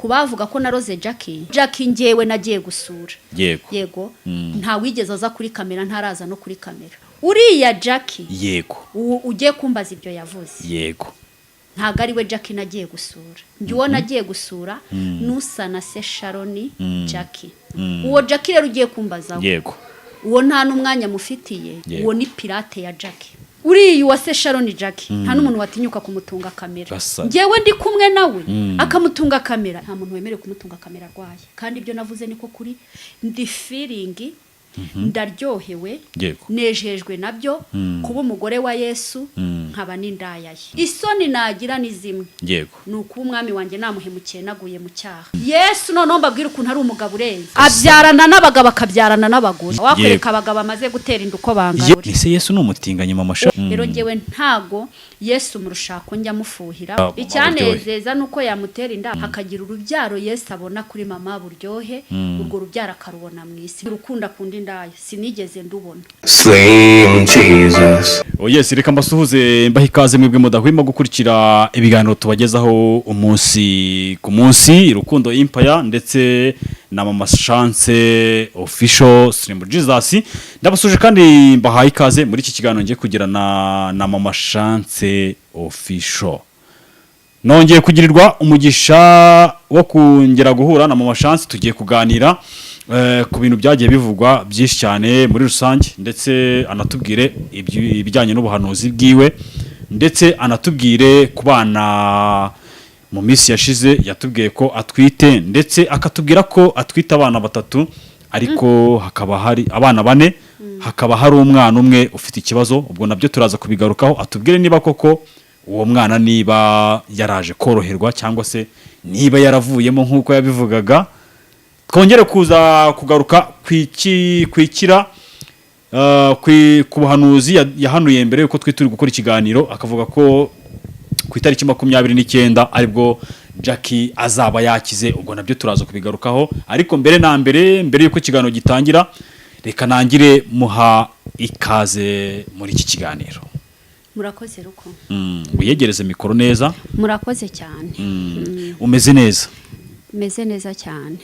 Ku bavuga ko naroze Jackie, Jackie ngewe nagiye gusura. Yego, nta wigeze aza kuri kamera, ntaraza no kuri kamera uriya Jackie. Ugiye kumbaza ibyo yavuze, ntabwo ari we Jackie nagiye gusura. Njye uwo nagiye gusura n'usa se Sharoni Jackie. Uwo Jackie rero ugiye kumbazaho, uwo nta n'umwanya mufitiye. Uwo ni pirate ya Jackie. Uriya uwase Sharon Jackie, nta n'umuntu watinyuka kumutunga kamera. Ngewe ndi kumwe nawe akamutunga kamera. Nta muntu wemerewe kumutunga kamera arwaye. Kandi ibyo navuze niko kuri, ndi feeling, ndaryohewe, nejejwe nabyo kuba umugore wa Yesu, nkaba n'indaya ye. Isoni nagira ni zimwe, ni ukuba umwami wanjye namuhemukiye, naguye mu cyaha. Yesu noneho mbabwire ukuntu ari umugabo urenze, abyarana n'abagabo, akabyarana n'abagore. Wakwereka abagabo amaze gutera inda uko bangana. Ese Yesu ni umutinganyi, mama sha? Rero ngewe ntago Yesu mu rushako njya mufuhira. Ah, mama. Icyanezeza ni uko yamutera inda, hakagira urubyaro Yesu abona kuri mama Buryohe, urwo rubyaro akarubona mu isi. Urukundo akunda indaya sinigeze ndubona. Slim Jesus. Oh yes, reka mbasuhuze, mbaha ikaze mwebwe mudahwema gukurikira ibiganiro tubagezaho umunsi ku munsi, Rukundo Empire ndetse na Mama Chance Official Slim Jesus. Ndabasuje kandi mbahaye ikaze muri iki kiganiro ngiye kugirana na Mama Chance Official. Nongeye kugirirwa umugisha wo kongera guhura na Mama Chance. Tugiye kuganira ku bintu byagiye bivugwa byinshi cyane muri rusange, ndetse anatubwire ibijyanye n'ubuhanuzi bwiwe, ndetse anatubwire ku bana. Mu minsi yashize yatubwiye ko atwite, ndetse akatubwira ko atwite abana batatu, ariko hakaba hari abana bane, hakaba hari umwana umwe ufite ikibazo. Ubwo nabyo turaza kubigarukaho, atubwire niba koko uwo mwana niba yaraje koroherwa cyangwa se niba yaravuyemo nk'uko yabivugaga. Twongere kuza kugaruka kwikira ku buhanuzi yahanuye mbere yuko twe turi gukora ikiganiro, akavuga ko ku itariki 29 aribwo Jackie azaba yakize. Ubwo nabyo turaza kubigarukaho, ariko mbere na mbere, mbere yuko ikiganiro gitangira, reka nangire muha ikaze muri iki kiganiro. Murakoze, Ruko. Wiyegereze mikoro neza. Murakoze cyane. Umeze neza? Meze neza cyane.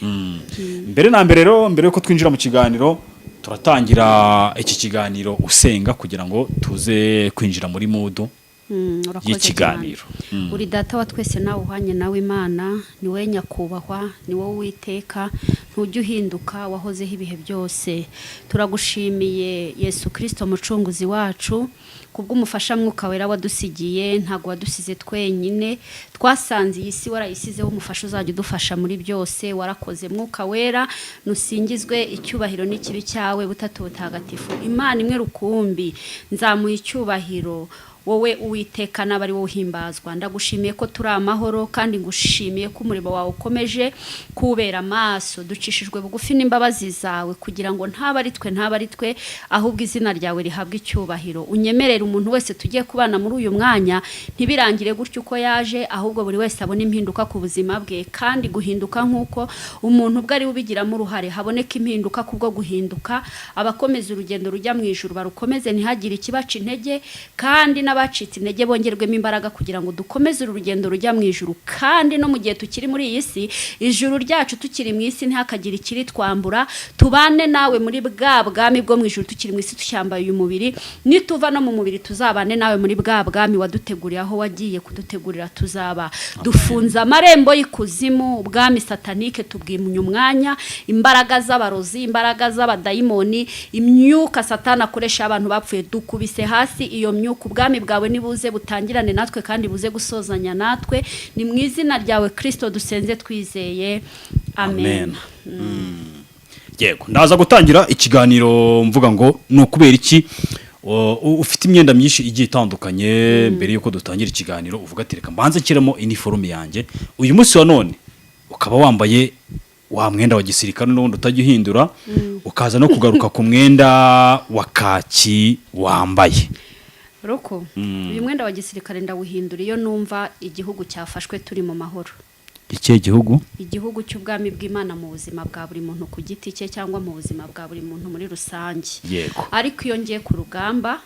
Mbere na mbere rero, mbere yuko twinjira mu kiganiro, turatangira iki kiganiro usenga kugira ngo tuze kwinjira muri mood Urakoze y'ikiganiro. cyane. Uri Data wa twese, nawe uhanye nawe Imana, ni wowe nyakubahwa, ni wowe Uwiteka, ntujya uhinduka, wahozeho ibihe byose. Turagushimiye Yesu Kirisito mucunguzi wacu, kubw'umufasha Mwuka Wera wadusigiye. Ntabwo wadusize twenyine, twasanze iyi si warayisizeho umufasha uzajya udufasha muri byose. Warakoze Mwuka Wera, nusingizwe, icyubahiro n'ikibi cyawe. Butatu Butagatifu, Imana imwe rukumbi, nzamuha icyubahiro wowe Uwiteka, n'aba ari wowe uhimbazwa. Ndagushimiye ko turi amahoro, kandi ngushimiye ko umurimo wawe ukomeje kubera amaso. Ducishijwe bugufi n'imbabazi zawe kugira ngo ntaba ari twe, ntaba ari twe, ahubwo izina ryawe rihabwe icyubahiro. Unyemerere umuntu wese tugiye kubana muri uyu mwanya ntibirangire gutyo uko yaje, ahubwo buri wese abone impinduka ku buzima bwe, kandi guhinduka nk'uko umuntu ubwe ari we ubigiramo uruhare, haboneka impinduka kubwo guhinduka. Abakomeza urugendo rujya mu ijuru barukomeze, ntihagire ikibaca intege, kandi n'abacitse intege bongerwemo imbaraga kugira ngo dukomeze uru rugendo rujya mu ijuru. Kandi no mu gihe tukiri muri iyi si, ijuru ryacu tukiri mu isi ntihakagire ikiritwambura. Tubane nawe muri bwa bwami bwo mu ijuru tukiri mu isi, tucyambaye uyu mubiri. Nituva no mu mubiri, tuzabane nawe muri bwa bwami waduteguriye, aho wagiye kudutegurira tuzaba. Dufunze amarembo y'ikuzimu, ubwami satanike tubwimye umwanya, imbaraga z'abarozi, imbaraga z'abadayimoni, imyuka Satani akoresha abantu bapfuye, dukubise hasi iyo myuka. Ubwami bwawe nibuze butangirane natwe kandi buze gusozanya natwe. Ni mu izina ryawe Kirisito dusenze twizeye, amen. Yego, ndaza gutangira ikiganiro mvuga ngo ni ukubera iki ufite imyenda myinshi igiye itandukanye. Mbere yuko dutangira ikiganiro uvuga ati: "Reka mbanze nshyiremo iniforume yanjye." Uyu munsi wa none ukaba wambaye wa mwenda wa gisirikare n'ubundi utajya uhindura, ukaza no kugaruka ku mwenda wa kaki wambaye. Roko, uyu mwenda wa gisirikare ndawuhindura iyo numva igihugu cyafashwe turi mu mahoro. Ikihe gihugu? Igihugu cy'ubwami bw'Imana mu buzima bwa buri muntu ku giti cye cyangwa mu buzima bwa buri muntu muri rusange. Ariko iyo ngiye ku rugamba,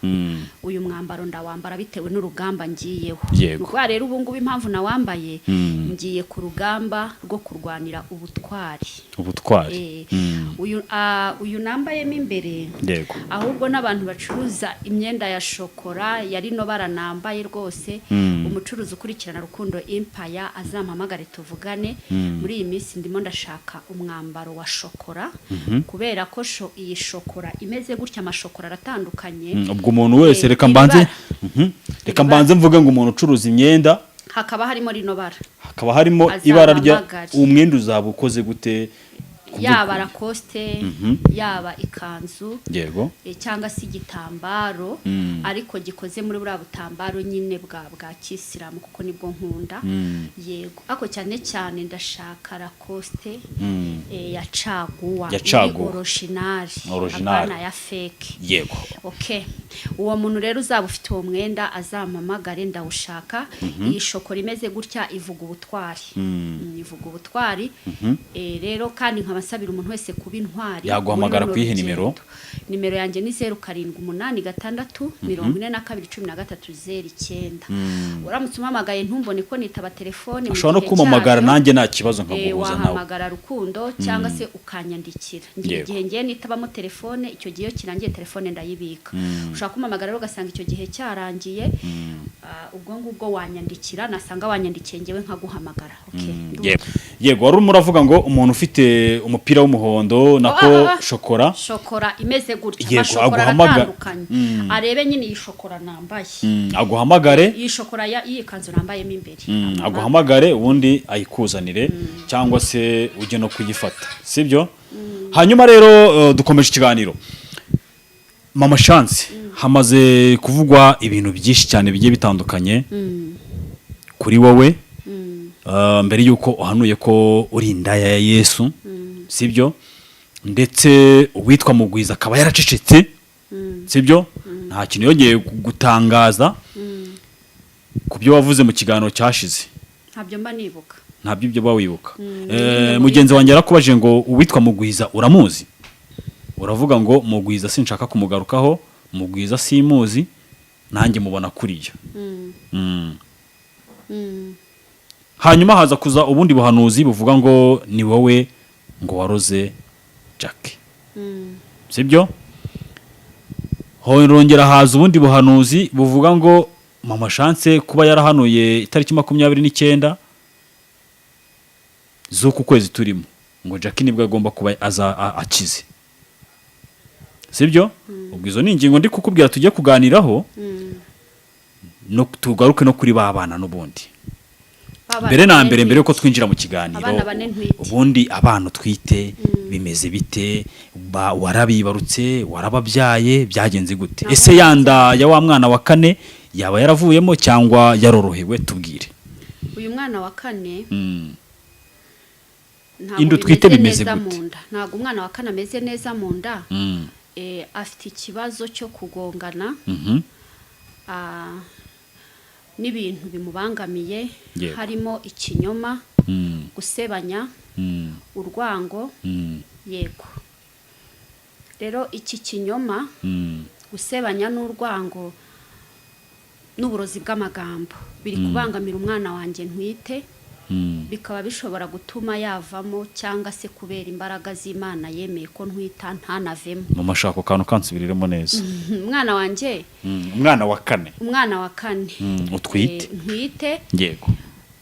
uyu mwambaro ndawambara bitewe n'urugamba ngiyeho. Ni ukuvuga rero ubu ngubu impamvu nawambaye, ngiye ku rugamba rwo kurwanira ubutwari. Ubutwari. Uyu nambayemo imbere, ahubwo n'abantu bacuruza imyenda ya shokora ya rino bara nambaye rwose, umucuruzi ukurikirana Rukundo Empire azampamagare tuvugane. Muri iyi minsi ndimo ndashaka umwambaro wa shokora, kubera ko iyi shokora imeze gutya, amashokora aratandukanye. Ubwo umuntu wese, reka iri mbanze bara. Reka Iri mbanze mvuge ngo umuntu ucuruza imyenda, hakaba harimo rino bara, hakaba harimo ibara rya Azampamagare. Umwenda uzaba ukoze gute? Yaba rakosite, yaba ikanzu, cyangwa se igitambaro, ariko gikoze muri buriya butambaro nyine bwa kisilamu, kuko nibwo nkunda. Yego, ariko cyane cyane ndashaka rakosite ya caguwa. Ya caguwa. Iri original. Original. Apana ya fake. Okay, uwo muntu rero uzaba ufite uwo mwenda azampamagare, ndawushaka. Iyi shokora imeze gutya ivuga ubutwari. Ivuga ubutwari. Rero kandi nkaba nsabira umuntu wese kuba intwari Yaguhamagara muri ku iyihe runo nimero? rugendo. Nimero yanjye ni 0786 42 13 09. Uramutse umpamagaye ntumbone ko nitaba telefone mu Ashobora no gihe kumpamagara cyabyo. nanjye nta kibazo, nkaguhuza nawe. Wahamagara Rukundo cyangwa se ukanyandikira. Ngira igihe ngiye nitabamo telefone, icyo gihe iyo kirangiye telefone ndayibika. Ushobora kumpamagara rero ugasanga icyo gihe cyarangiye. Ubwo ngubwo wanyandikira, nasanga wanyandikiye ngewe nkaguhamagara. Okay, ndumva. Yego, wari urimo uravuga ngo umuntu ufite umupira w'umuhondo nako shokora. Shokora imeze gutya. Amashokora aratandukanye. Arebe nyine iyi shokora nambaye. Aguhamagare. Iyi shokora y'iyi kanzu nambayemo imbere. Aguhamagare ubundi ayikuzanire cyangwa se ujye no kuyifata, sibyo? Hanyuma rero dukomeje ikiganiro. Mama Chance, hamaze kuvugwa ibintu byinshi cyane bigiye bitandukanye kuri wowe. Mbere y'uko uhanuye ko uri indaya ya Yesu, sibyo? Ndetse uwitwa Mugwiza akaba yaracecetse, sibyo? Nta kintu yongeye gutangaza ku byo wavuze mu kiganiro cyashize. Ntabyo mba nibuka. Ntabyo ibyo uba wibuka. Mugenzi wanjye yarakubajije ngo uwitwa Mugwiza uramuzi, uravuga ngo Mugwiza sinshaka kumugarukaho, Mugwiza simuzi, nanjye mubona kuriya. Hanyuma haza kuza ubundi buhanuzi buvuga ngo ni wowe ngo waroze Jack, sibyo? Hongera haza ubundi buhanuzi buvuga ngo Mama Chance kuba yarahanuye itariki 29 z'uku kwezi turimo, ngo Jack nibwo agomba kuba aza akize, sibyo? Ubwo izo ni ingingo ndi kukubwira tujye kuganiraho, no tugaruke no kuri ba bana n'ubundi. Abana Mbere na bane mbere, mbere yuko ntwite. twinjira mu kiganiro, Abana bane ntwite. ubundi abana utwite bimeze bite? Warabibarutse, warababyaye, byagenze gute? Ntabwo Ese yanda ya wa mwana wa kane yaba yaravuyemo cyangwa yarorohewe? Tubwire. Uyu mwana wa kane, ntabwo Inda utwite bimeze neza gute? mu nda. Ntabwo umwana wa kane ameze neza mu nda. Afite ikibazo cyo kugongana n'ibintu bimubangamiye, harimo ikinyoma, gusebanya, urwango. Yego, rero iki kinyoma, gusebanya n'urwango n'uburozi bw'amagambo biri kubangamira umwana wanjye ntwite, bikaba bishobora gutuma yavamo cyangwa se kubera imbaraga z'Imana yemeye ko ntwita ntanavemo. Mu mashako kantu kansubiriremo neza. Umwana wanjye, Umwana wa kane. Umwana wa kane. Utwite. Ntwite.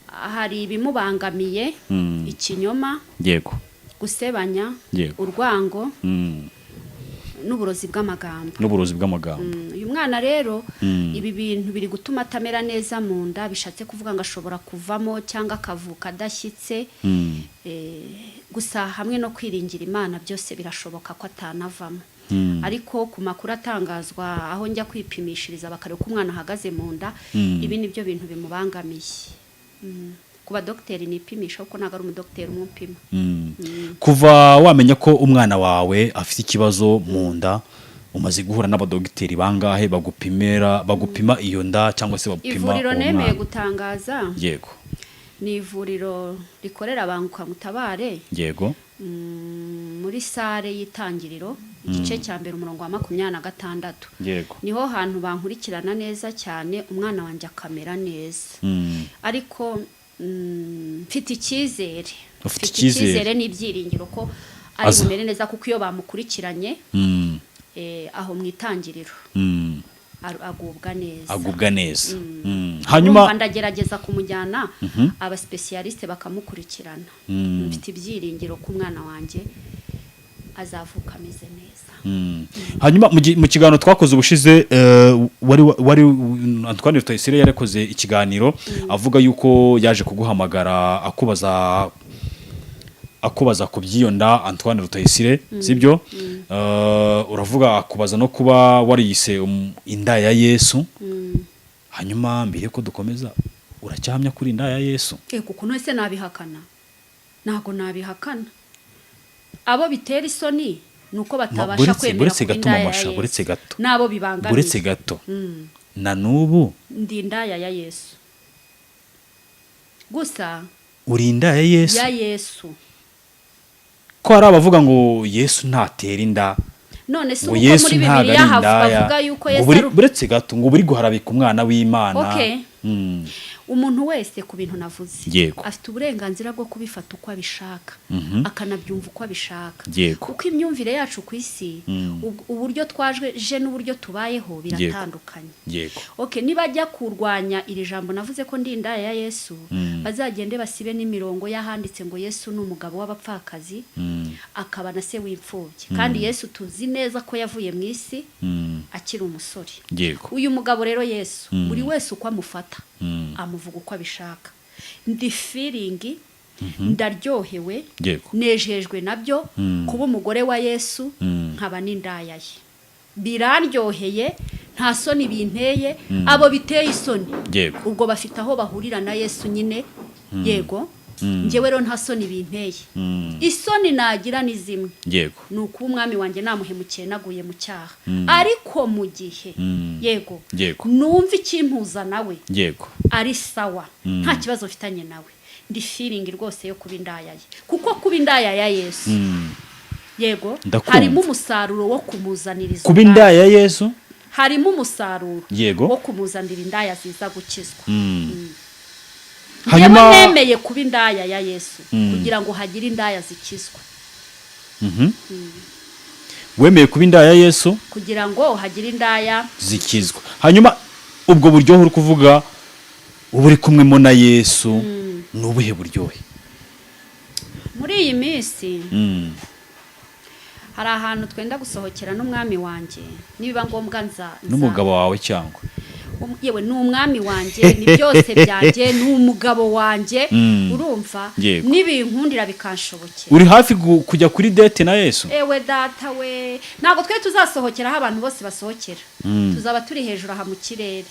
Hari ibimubangamiye: ikinyoma, gusebanya, urwango n'uburozi bw'amagambo. N'uburozi bw'amagambo. Uyu mwana rero, ibi bintu biri gutuma atamera neza mu nda, bishatse kuvuga ngo ashobora kuvamo cyangwa akavuka adashyitse. Gusa hamwe no kwiringira Imana byose birashoboka ko atanavamo. Ariko ku makuru atangazwa aho njya kwipimishiriza bakareba uko umwana ahagaze mu nda, ibi ni byo bintu bimubangamiye. Ku badogiteri nipimisha, kuko ntabwo ari umudogiteri umupima. Kuva wamenya ko umwana wawe afite ikibazo mu nda, umaze guhura n'abadogiteri bangahe bagupimira, bagupima iyo nda cyangwa se bagupima Ivuriro uwo nemeye mwana? gutangaza, Ni ivuriro rikorera Banguka Mutabare. Yego. Muri salle y'itangiriro, igice cya mbere, umurongo wa 26. Niho hantu bankurikirana neza cyane, umwana wanjye akamera neza. Ariko mfite icyizere. Ufite Mfite icyizere. icyizere n'ibyiringiro ko ari bumere neza, kuko iyo bamukurikiranye aho mu itangiriro agubwa neza. Agubwa neza. Hanyuma Hanyuma ndagerageza kumujyana, abaspécialiste bakamukurikirana. Mfite ibyiringiro ko umwana wanjye azavuka ameze neza. Hanyuma mu kiganiro twakoze ubushize, wari Antoine Rutayisire yarakoze ikiganiro avuga yuko yaje kuguhamagara akubaza ku by'iyo nda, Antoine Rutayisire, sibyo? Uravuga akubaza no kuba wariyise inda ya Yesu. Hanyuma mbere yuko dukomeza, uracyahamya kuri inda ya Yesu? Kuko none nabihakana? Ntabwo nabihakana. Abo bitera isoni ni uko batabasha kwemera Buretse kuba gato, indaya ya mamasha, Yesu. Buretse gato. N'abo bibangamiye. Buretse gato. Na n'ubu Ndi indaya ya Yesu gusa. Uri inda ya Yesu? Ya Yesu. Ko hari abavuga ngo Yesu ntatera inda, None se ngo ubu ko Yesu muri ntabwo Bibiliya ari indaya, bavuga yuko ngo Yesu ari buretse gato, ngo buri guharabika umwana w'Imana. Okay. Umuntu wese ku bintu navuze afite uburenganzira bwo kubifata uko abishaka, akanabyumva uko abishaka, kuko imyumvire yacu ku isi, uburyo twaje n'uburyo tubayeho biratandukanye. Okay, nibajya kurwanya iri jambo navuze ko ndi indaya ya Yesu, bazagende basibe n'imirongo y'ahanditse ngo Yesu ni umugabo w'abapfakazi, akaba na se w'imfubyi. Kandi Yesu tuzi neza ko yavuye mu isi akiri umusore. Uyu mugabo rero Yesu, buri wese uko amufata, amuvuga uko abishaka. Ndi feeling, ndaryohewe, nejejwe nabyo kuba umugore wa Yesu, nkaba n'indaya ye. Biraryoheye, nta soni binteye. Abo biteye isoni, ubwo bafite aho bahurira na Yesu nyine. Yego, njyewe rero nta soni binteye. Isoni nagira ni zimwe, ni ukuba umwami wanjye namuhemukiye, naguye mu cyaha. Ariko mu gihe, yego, numva ikimpuza nawe ari sawa, nta kibazo mfitanye nawe, ndi feeling rwose yo kuba indaya ye, kuko kuba indaya ya Yesu, yego, Ndakumva. harimo umusaruro wo kumuzanira izo Kuba ndaya. indaya ya Yesu. Harimo umusaruro wo kumuzanira indaya ziza gukizwa. Hanyuma Njyewe nemeye kuba indaya ya Yesu kugira ngo hagire indaya zikizwa. Wemeye kuba indaya ya Yesu kugira ngo hagire indaya zikizwa. Hanyuma ubwo buryohe uri kuvuga uba uri kumwemo na Yesu ni ubuhe buryohe? Muri iyi minsi hari ahantu twenda gusohokera n'umwami wanjye, nibiba ngombwa N'umugabo wawe cyangwa? Yewe, ni umwami wanjye, ni byose byanjye, ni umugabo wanjye. Urumva, nibinkundira bikanshobokera. Uri hafi kujya kuri date na Yesu? Ewe data we, ntabwo twe tuzasohokera aho abantu bose basohokera. Tuzaba turi hejuru aha mu kirere,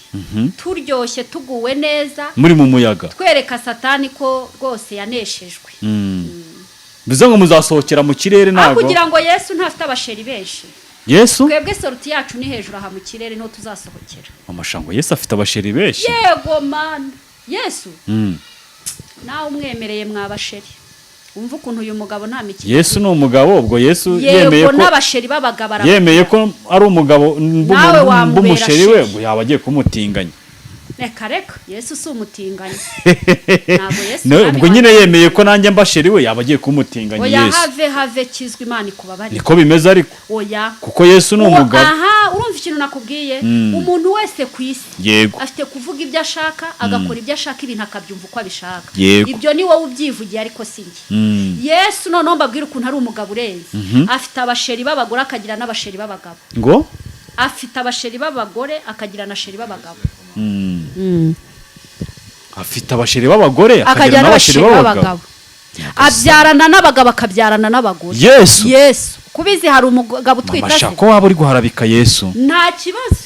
turyoshye, tuguwe neza, Muri mu muyaga, twereka Satani ko rwose yaneshejwe. Bivuze ngo muzasohokera mu kirere? Aho Ntabwo kugira ngo Yesu ntafite abasheri benshi? Yesu? Twebwe sortie yacu ni hejuru aha mu kirere, niho tuzasohokera. Amashango, Yesu afite abasheri benshi? Yego mana, Yesu nawe umwemereye mwabasheri, wumva ukuntu uyu mugabo nta mikino. Yesu ni umugabo. Ubwo Yesu yemeye Yego, ko n'abasheri b'abagabo yemeye ko ari umugabo Nawe wamubera b'umusheri we, sheri. ubwo yaba agiye kumutinganya. Reka reka, Yesu si umutinganyi, ntabwo Yesu No, mwami ubwo nyine wanjye. yemeye ko nanjye mba sheri we, yaba agiye kumutinganya. Oya. Yesu. Have have, kizwa, Imana ikubabarire. Niko bimeze ariko. Oya. Kuko Yesu ni umugabo. Aha, urumva ikintu nakubwiye? Umuntu wese ku isi afite kuvuga ibyo ashaka, agakora ibyo ashaka, ibintu akabyumva uko abishaka. Ibyo ni wowe ubyivugiye, ariko si njye. Yesu noneho mbabwire ukuntu ari umugabo urenze. Afite abasheri b'abagore, akagira n'abasheri b'abagabo. Ngo? Afite abasheri b'abagore, akagira na sheri b'abagabo. Afite abasheri b'abagore, akagira Akagira n'abasheri n'abasheri b'abagabo. b'abagabo, abyarana n'abagabo, akabyarana n'abagore. Yesu? Yesu. Kubizi hari umugabo utwita Mama se? Shaka ko waba uri guharabika Yesu. Nta kibazo,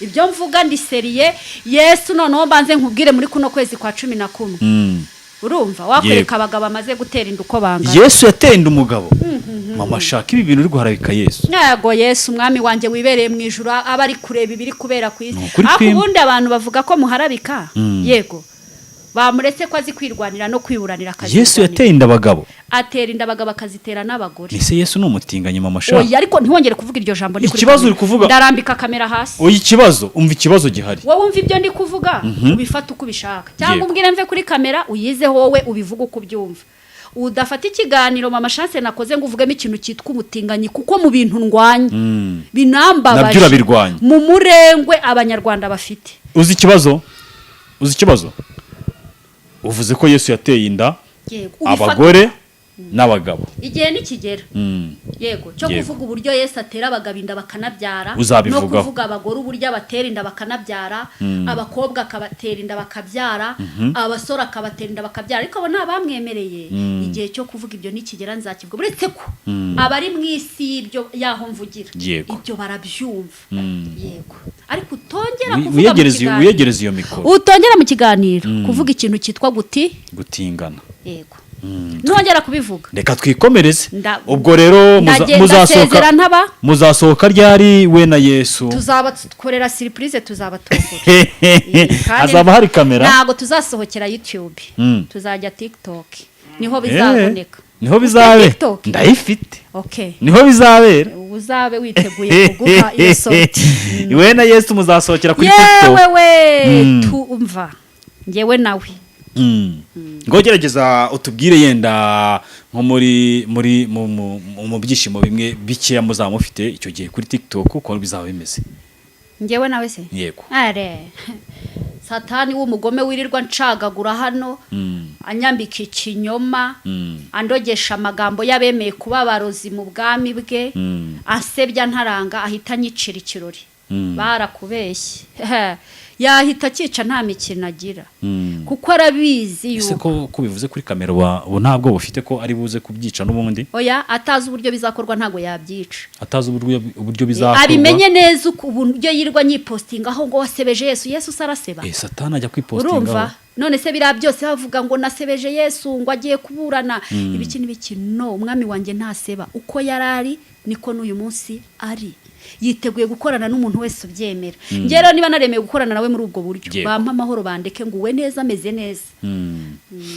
ibyo mvuga ndi sérieux. Yesu noneho mbanze nkubwire, muri kuno kwezi kwa 11, urumva wakwereka abagabo amaze gutera inda uko bangana. Yesu yateye inda umugabo? Mama, shaka ibi bintu uri guharabika Yesu. Ntago Yesu umwami wanjye wibereye mu ijuru aba ari kureba ibiri kubera ku isi. Ni ukuri Ariko kw'Imana. ubundi abantu bavuga ko muharabika, yego. Bamuretse ko azi kwirwanira no kwiburanira akazi. Yesu yateye inda abagabo. Atera inda abagabo, akazitera n'abagore. Ese Yesu ni umutinganyi, mama sha? Oya, ariko ntiwongere kuvuga iryo jambo ndi kuri Ikibazo kamera. uri kuvuga- Ndarambika kamera hasi. Oya, ikibazo, umva ikibazo gihari. Wowe wumva ibyo ndi kuvuga, ubifate uko ubishaka, cyangwa umbwire mve kuri kamera, uyizeho wowe ubivuge uko ubyumva. Udafata ikiganiro Mama Chance nakoze ngo uvugemo ikintu cyitwa umutinganyi, kuko mu bintu ndwanya binambabaje. Nabyo urabirwanya. Mu murengwe Abanyarwanda bafite. Uzi ikibazo? Uzi ikibazo? Uvuze ko Yesu yateye inda Yego, ubifate- abagore n'abagabo. Igihe nikigera, yego, cyo kuvuga uburyo Yesu atera abagabo inda bakanabyara, Uzabivugaho. no kuvuga abagore uburyo abatera inda bakanabyara, abakobwa akabatera inda bakabyara, abasore akabatera inda bakabyara, ariko abo ni abamwemereye. Igihe cyo kuvuga ibyo nikigera nzakivuga, uretse ko abari mu isi y'ibyo y'aho mvugira ibyo barabyumva. Yego, ariko utongera kuvuga mu kiganiro, Wiyegereze iyo mikoro. utongera mu kiganiro kuvuga ikintu cyitwa guti Gutingana. Yego, nongera kubivuga. Reka twikomereze. Ubwo rero muzasohoka Ndasezera ntaba. Muzasohoka ryari, we na Yesu? Tuzabakorera surprise, tuzabatungura. Kandi Hazaba hari kamera? Ntabwo tuzasohokera YouTube. Tuzajya TikTok, niho bizaboneka. Niho bizabera. TikTok? Ndayifite. Okay. Niho bizabera. Uzabe witeguye kuguha iyo sortie. We na Yesu muzasohokera kuri Yewe TikTok. we, tumva ngewe nawe. Ngo gerageza utubwire yenda nko muri muri mu, mu, mu, mu byishimo bimwe bikeya muzaba mufite icyo gihe kuri TikTok, uko bizaba bimeze. Ngewe nawe se? Yego. Are Satani w'umugome wirirwa ncagagura hano, anyambika ikinyoma, andogesha amagambo y'abemeye kuba abarozi mu bwami bwe, ansebya ntaranga, ahita anyicira ikirori. Barakubeshye, yahita akica, nta mikino agira, kuko arabizi Ese yuko ko bivuze kuri kamera, ubu ntabwo bufite ko ari buze kubyica n'ubundi? Oya, atazi uburyo bizakorwa ntabwo yabyica. Atazi uburyo bizakorwa. Abimenye neza uko uburyo yirirwa nyipostingaho ngo wasebeje Yesu. Yesu se araseba? Satani ajya kwipostingaho. Urumva none se biriya byose bavuga ngo nasebeje Yesu, ngo agiye kuburana ibiki n'ibiki? No, umwami wanjye ntaseba. Uko yari ari niko n'uyu munsi ari, yiteguye gukorana n'umuntu wese ubyemera. Njye rero niba naremeye gukorana nawe muri ubwo buryo, bampa amahoro, bandeke nguwe neza, ameze neza.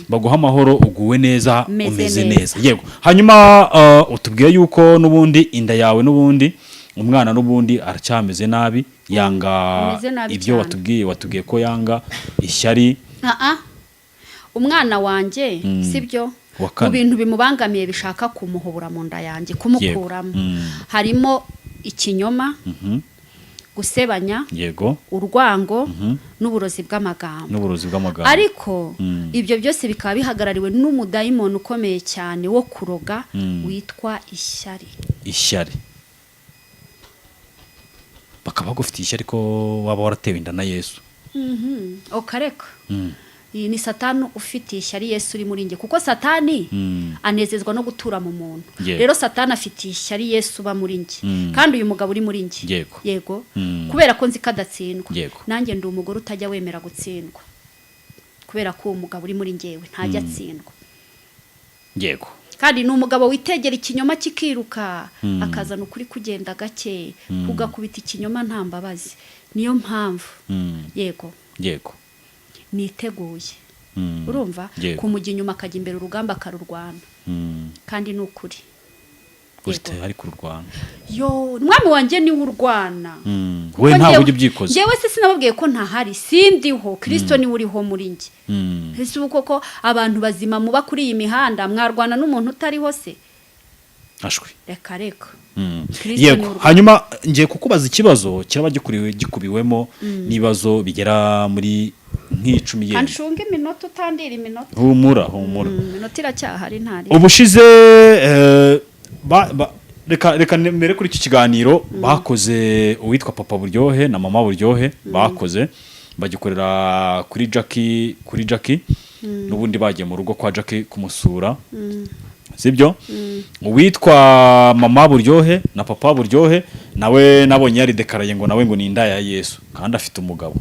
Baguha amahoro, uguwe neza. Meze Umeze neza. neza. Yego, hanyuma utubwiye yuko n'ubundi inda yawe, n'ubundi umwana n'ubundi aracyameze nabi, yanga Ameze nabi ibyo cyane. watubwiye ko yanga ishyari. Ah ah. Umwana wanjye, sibyo? Wa kane. Mu bintu bimubangamiye bishaka kumuhobora mu nda yanjye, kumukuramo, harimo ikinyoma, gusebanya, urwango n'uburozi bw'amagambo. N'uburozi bw'amagambo. Ariko ibyo byose bikaba bihagarariwe n'umudayimoni ukomeye cyane wo kuroga witwa ishyari. Ishyari. Bakaba bagufitiye ishyari ko waba waratewe inda na Yesu. Okareka, iyi ni Satani ufitiye ishyari Yesu uri muri njye, kuko Satani anezezwa no gutura mu muntu. Rero Satani afitiye ishyari Yesu uba muri njye, kandi uyu mugabo uri muri njye, yego, kubera ko nzi ko adatsindwa. Nanjye ndi umugore utajya wemera gutsindwa, kubera ko uwo mugabo uri muri njyewe ntajya atsindwa. Kandi ni umugabo witegera ikinyoma kikiruka, akazana ukuri kugenda gake, kugakubita ikinyoma nta mbabazi. Niyo mpamvu, yego, niteguye, urumva, kumujya inyuma akajya imbere, urugamba akarurwana. Kandi ni ukuri. Uri tayari kururwana? Yo, umwami wanjye niwe urwana. We Kuko ntabwo ujya ubyikoza. Njyewe se sinababwiye ko ntahari? Sindiho, Kirisito niwe uriho muri njye. Ese ubu koko abantu bazima muba kuri iyi mihanda mwarwana n'umuntu utariho se? Ashwi. Reka reka. Kristo ni urwanda. Hanyuma ngiye kukubaza ikibazo kiraba gikubiwemo n'ibibazo bigera muri nk'icumi yenda. Kanshunga iminota, utandira iminota. Humura, humura. Iminota iracyahari, ntari. Ubushize reka mbere kuri iki kiganiro bakoze, uwitwa Papa Buryohe na Mama Buryohe bakoze, bagikorera kuri Jackie, n'ubundi bagiye mu rugo kwa Jackie kumusura, sibyo? Uwitwa Mama Buryohe na Papa Buryohe nawe nabonye yaridekaraye ngo nawe ngo ni indaya ya Yesu, kandi afite umugabo.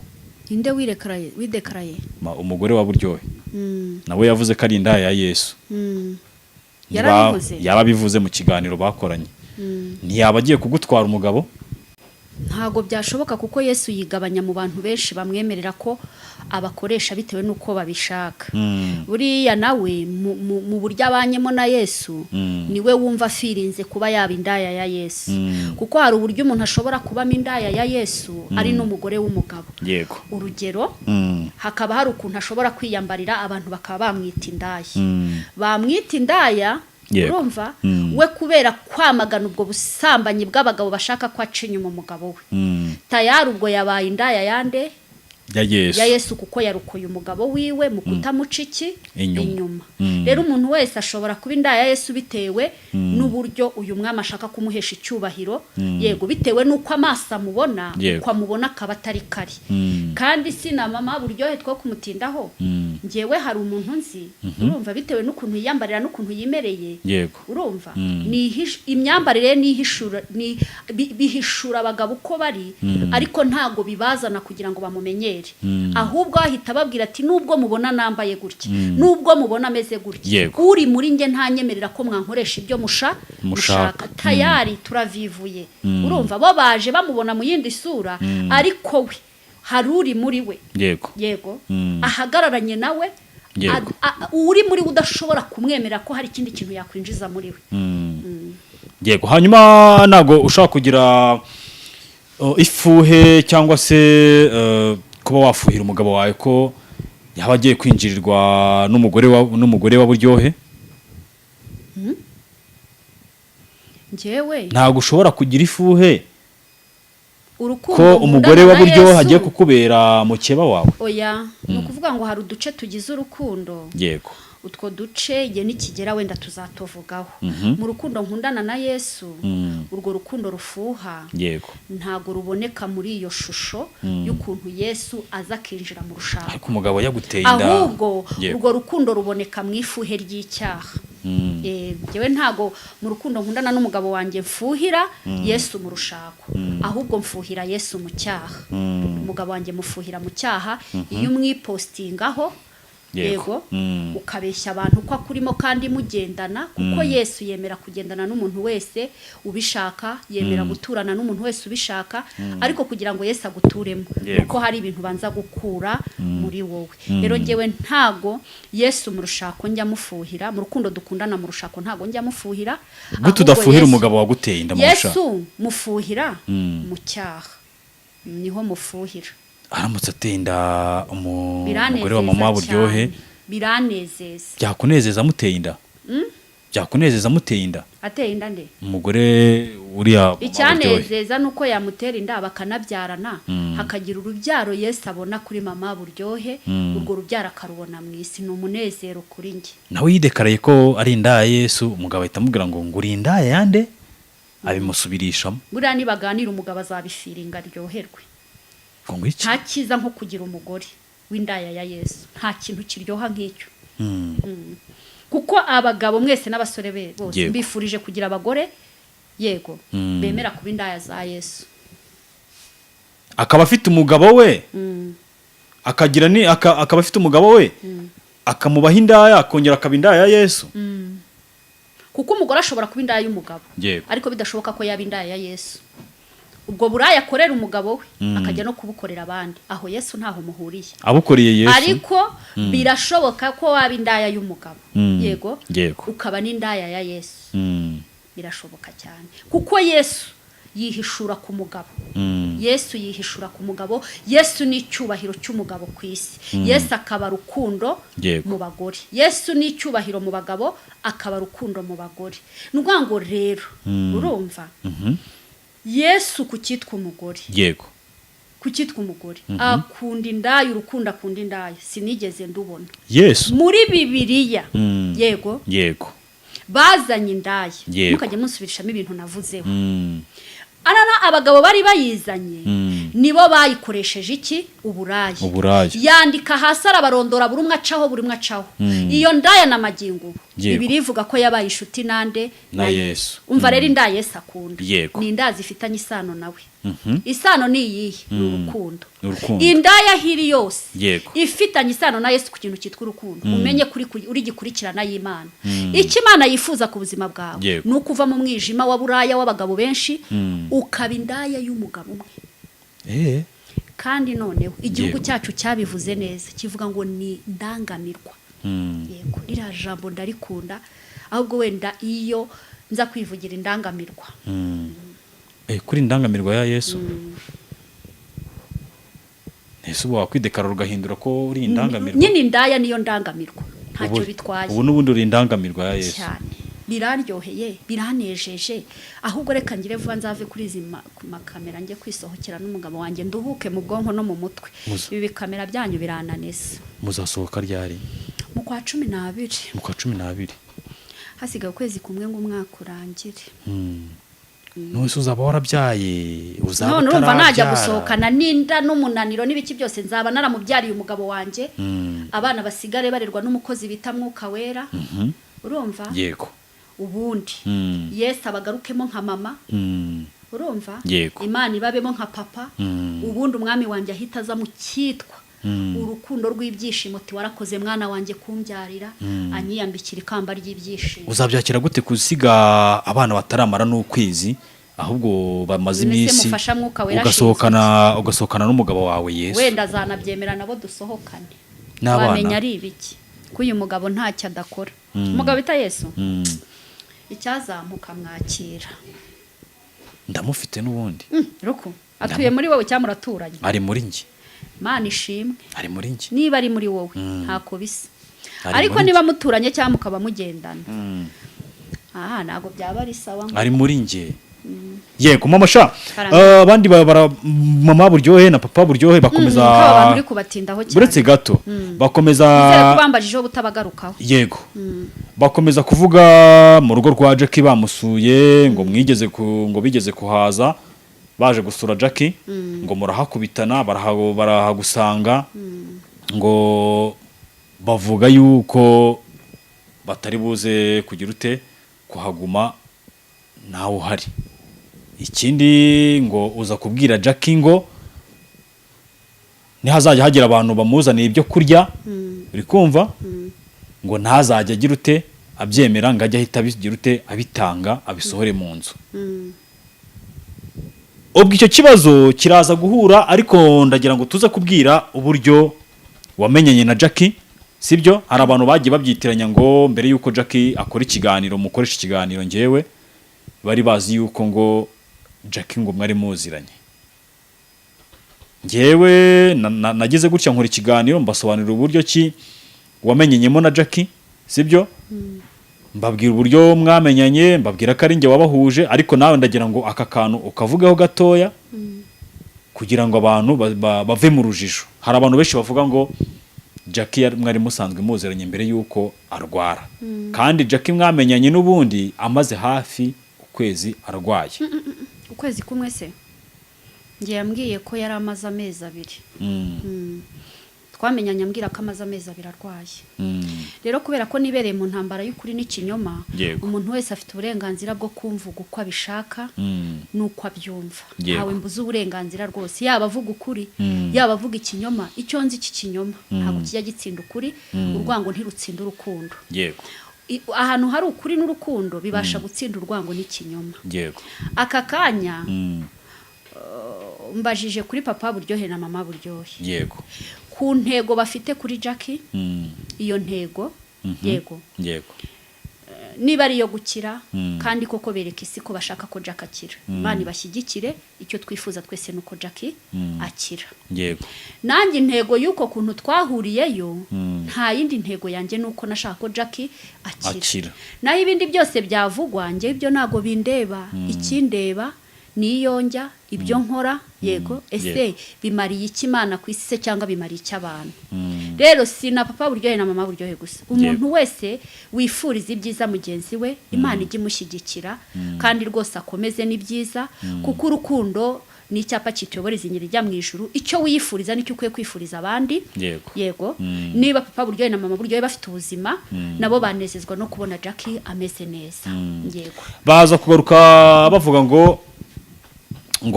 Ninde wirekaraye, widekaraye? Umugore wa Buryohe nawe yavuze ko ari indaya ya Yesu. Yarabivuze? Yarabivuze mu kiganiro bakoranye. Ntiyaba agiye kugutwara umugabo? Ntabwo byashoboka, kuko Yesu yigabanya mu bantu benshi bamwemerera ko abakoresha bitewe n'uko babishaka. Buriya nawe mu buryo abanyemo na Yesu, niwe wumva afirinze kuba yaba indaya ya Yesu, kuko hari uburyo umuntu ashobora kubamo indaya ya Yesu ari n'umugore w'umugabo. Urugero, hakaba hari ukuntu ashobora kwiyambarira, abantu bakaba bamwita indaya, bamwita indaya. Urumva, we kubera kwamagana ubwo busambanyi bw'abagabo bashaka ko aca inyuma umugabo we, tayari ubwo yabaye indaya yande? Ya Yesu. Ya Yesu, kuko yarokoye umugabo wiwe mu kutamuca iki? Inyuma. Rero umuntu wese ashobora kuba indaya ya Yesu bitewe n'uburyo uyu mwami ashaka kumuhesha icyubahiro, yego, bitewe n'uko amaso amubona, uko amubona akaba atari kari. Kandi si na mama Buryohe two kumutindaho. Ngewe hari umuntu nzi, urumva, bitewe n'ukuntu yiyambarira n'ukuntu yimereye, urumva, imyambarire ye nihishura, ni bihishura abagabo uko bari, ariko ntago bibazana kugira ngo bamumenyere. Ahubwo ahita ababwira ati: "Nubwo mubona nambaye gutya, nubwo mubona ameze gutya, uri muri nge ntanyemerera ko mwankoresha ibyo Mushaka. mushaka." Tayari turavivuye. Urumva, bo baje bamubona mu yindi sura, ariko we hari uri muri we, yego, ahagararanye nawe, uri muri we udashobora kumwemerera ko hari ikindi kintu yakwinjiza muri we. Yego. Hanyuma ntabwo ushobora kugira ifuhe cyangwa se kuba wafuhira umugabo wawe ko yaba agiye kwinjirirwa n'umugore wa Buryohe? Njyewe Ntabwo ushobora kugira ifuhe urukundo ko umugore wa nkundana na Buryohe Yesu- agiye kukubera mukeba wawe? Oya, ni ukuvuga ngo hari uduce tugize urukundo. Utwo duce igihe nikigera wenda tuzatuvugaho. Mu rukundo nkundana na Yesu, urwo rukundo rufuha ntabwo ruboneka muri iyo shusho y'ukuntu Yesu aza akinjira mu rushako. Ariko umugabo yaguteye inda? Ahubwo urwo rukundo ruboneka mu ifuhe ry'icyaha. Njyewe ntago mu rukundo nkundana n'umugabo wanjye mfuhira Yesu mu rushako, ahubwo mfuhira Yesu mu cyaha. Umugabo wanjye mufuhira mu cyaha iyo umwipostingaho, yego, ukabeshya abantu ko akurimo kandi mugendana, kuko Yesu yemera kugendana n'umuntu wese ubishaka, yemera guturana n'umuntu wese ubishaka. Ariko kugira ngo Yesu aguturemo, kuko hari ibintu ubanza gukura muri wowe. Rero ngewe ntago Yesu mu rushako njya mufuhira. Mu rukundo dukundana mu rushako ntago njya mufuhira. Gute Ahubwo udafuhira umugabo waguteye inda mu rushako? Yesu mufuhira mu cyaha, niho mufuhira. Aramutse ateye inda umugore Biranezeza wa mama Buryohe? cyane. Biranezeza. Byakunezeza amuteye inda? Byakunezeza amuteye inda? Ateye inda nde? Umugore uriya mama Buryohe. Icyanezeza ni uko yamutera inda bakanabyarana, hakagira urubyaro Yesu abona kuri mama Buryohe, urwo rubyaro akarubona mu isi. Ni umunezero kuri njye. Nawe yidekaraye ko ari indaya ya Yesu, umugabo ahita amubwira ngo uri indaya yande, abimusubirishamo. Buriya nibaganira, umugabo azabifiringa aryoherwe. Ngo iki? Nta cyiza nko kugira umugore w'indaya ya Yesu. Nta kintu kiryoha nk'icyo. Kuko abagabo mwese n'abasore be bose, mbifurije kugira abagore, yego, bemera kuba indaya za Yesu. Akaba afite umugabo we, akagira ni akaba afite umugabo we, akamubaha indaya, akongera akaba indaya ya Yesu. Kuko umugore ashobora kuba indaya y'umugabo, ariko bidashoboka ko yaba indaya ya Yesu. Ubwo buraya akorera umugabo we, akajya no kubukorera abandi, aho Yesu ntaho muhuriye. Abukoreye Yesu. Ariko birashoboka ko waba indaya y'umugabo, yego, ukaba n'indaya ya Yesu. Birashoboka cyane, kuko Yesu yihishura ku mugabo. Yesu yihishura ku mugabo. Yesu ni icyubahiro cy'umugabo ku isi, Yesu akaba rukundo mu bagore. Yesu ni icyubahiro mu bagabo, akaba rukundo mu bagore. Ni ukuvuga ngo rero, urumva, Yesu ku cyitwa umugore, ku cyitwa umugore, akunda indaya. Urukundo akunda indaya sinigeze ndubona Yesu muri Bibiliya. Yego. Bazanye indaya, mukajya musubirishamo ibintu navuzeho. Arara abagabo bari bayizanye. Nibo bayikoresheje iki? Uburaya. Uburaya. Yandika hasi, arabarondora, buri umwe acaho, buri umwe acaho. Iyo ndaya na magingo ubu, Bibiliya ivuga ko yabaye inshuti nande? Na Yesu. Umva rero, indaya Yesu akunda Yego. ni indaya zifitanye isano nawe. Isano ni iyihe? Ni urukundo. Ni urukundo. Indaya hiri yose ifitanye isano na Yesu ku kintu cyitwa urukundo, umenye kuri uri gikurikirana y'Imana. Icyo Imana yifuza ku buzima bwawe ni uko uva mu mwijima wa buraya w'abagabo benshi, ukaba indaya y'umugabo umwe. Kandi noneho igihugu cyacu cyabivuze neza, kivuga ngo ni ndangamirwa. Yego, ririya jambo ndarikunda. Ahubwo wenda iyo nza kwivugira indangamirwa. Kuri indangamirwa ya Yesu. Ese ubu wakwidekarara ugahindura ko uri indangamirwa? Nyine indaya niyo ndangamirwa, ntacyo bitwaye. Ubu n'ubundi uri indangamirwa ya Yesu. Cyane, biraryoheye, biranejeje. Ahubwo reka ngire vuba nzave kuri izi ku makamera, njye kwisohokera n'umugabo wanjye, nduhuke mu bwonko no mu mutwe. Ibi bikamera byanyu birananeza. Muzasohoka ryari? Mu kwa 12. Mu kwa 12. Hasigaye ukwezi kumwe ngo umwaka urangire. None se uzaba warabyaye, uzaba None urumva najya utarabyara? gusohokana n'inda n'umunaniro n'ibiki byose? Nzaba naramubyariye umugabo wanjye, abana basigare barerwa n'umukozi bita Mwuka Wera, urumva? Yego. Ubundi Yesu abagarukemo nka mama, urumva? Yego. Imana ibabemo nka papa. Ubundi umwami wanjye ahita aza mu cyitwa urukundo rw'ibyishimo, ti warakoze mwana wanjye kumbyarira, anyiyambikira ikamba ry'ibyishimo. Uzabyakira gute kusiga abana bataramara n'ukwezi, ahubwo bamaze None se iminsi, mufasha Mwuka Wera? ugasohokana n'umugabo wawe Yesu? Wenda azanabyemera nabo dusohokane. N'abana? Wamenya ari ibiki ko uyu mugabo ntacyo adakora, umugabo bita Yesu. Icyazamuka mwakira. Ndamufite n'ubundi. Ruku atuye muri wowe cyangwa muraturanye? Ari muri njye. Mana ishimwe. Ari muri njye. Niba ari muri wowe, ntako bisa. Ari Ariko muri niba muturanye cyangwa mukaba mugendana, aha ntabwo byaba ari sawa ngo Ari muri njye. Yego mama sha. Karame. Abandi mama Buryohe na papa Buryohe bakomeza Ko aba bantu uri kubatindaho cyane. Uretse gato, bakomeza Nizere ko bambajijeho butabagarukaho. Yego, bakomeza kuvuga mu rugo rwa Jackie bamusuye, ngo mwigeze ku ngo bigeze kuhaza baje gusura Jackie, ngo murahakubitana, barahagusanga, ngo bavuga yuko batari buze kugira ute kuhaguma nawe uhari. Ikindi, ngo uza kubwira Jackie ngo nihazajya hagira abantu bamuzaniye ibyo kurya, uri kumva, ngo ntazajya agira ute abyemera, ngo ajye ahita abigira ute abitanga, abisohore mu nzu. Ubwo icyo kibazo kiraza guhura, ariko ndagira ngo tuze kubwira uburyo wamenyanye na Jackie, sibyo? Hari abantu bagiye babyitiranya ngo mbere y'uko Jackie akora ikiganiro, mukoresha ikiganiro ngewe, bari bazi yuko ngo Jackie ngo mwari muziranye. Ngewe nagize gutya nkora ikiganiro, mbasobanurira uburyo ki wamenyenyemo na Jackie, sibyo? Mbabwira uburyo mwamenyanye, mbabwira ko ari njye wabahuje. Ariko nawe ndagira ngo aka kantu ukavugeho gatoya kugira ngo abantu bave mu rujijo. Hari abantu benshi bavuga ngo Jackie mwari musanzwe muziranye mbere y'uko arwara, kandi Jackie mwamenyanye n'ubundi amaze hafi ukwezi arwaye. Ukwezi kumwe se? Ngiye yambwiye ko yari amaze amezi 2. Twamenyanye ambwira ko amaze amezi 2 arwaye. Rero kubera ko nibereye mu ntambara y'ukuri n'ikinyoma, umuntu wese afite uburenganzira bwo kumvuga uko abishaka n'uko abyumva. Ntawe mbuze uburenganzira rwose, yaba avuga ukuri, yaba avuga ikinyoma. Icyo nzi, iki kinyoma ntabwo kijya gitsinda ukuri. Urwango ntirutsinda urukundo. Ahantu hari ukuri n'urukundo bibasha gutsinda urwango n'ikinyoma. Aka kanya mbajije kuri papa Buryohe na mama Buryohe, ku ntego bafite kuri Jackie. Iyo ntego, yego, niba ari iyo gukira, kandi koko bereka isi ko bashaka ko Jack akira, Imana ibashyigikire. Icyo twifuza twese ni uko Jackie akira. Nanjye intego y'uko kuntu twahuriyeyo, nta yindi ntego yanjye, ni uko nashaka ko Jackie akira. Akira. Naho ibindi byose byavugwa, njye ibyo ntabwo bindeba. Ikindeba ni iyo njya, ibyo nkora, yego. Ese bimariye iki Imana ku isi se, cyangwa bimariye iki abantu? Rero si na Papa Buryohe na Mama Buryohe gusa, umuntu wese wifuriza ibyiza mugenzi we, Imana ijye imushyigikira kandi rwose akomeze n'ibyiza, kuko urukundo ni icyapa kituyobora inzira ijya mu ijuru. Icyo wiyifuriza nicyo ukwiye kwifuriza abandi. Yego, niba Papa Buryohe na Mama Buryohe bafite ubuzima, nabo banezezwa no kubona Jackie ameze neza. Yego. Baza kugaruka bavuga ngo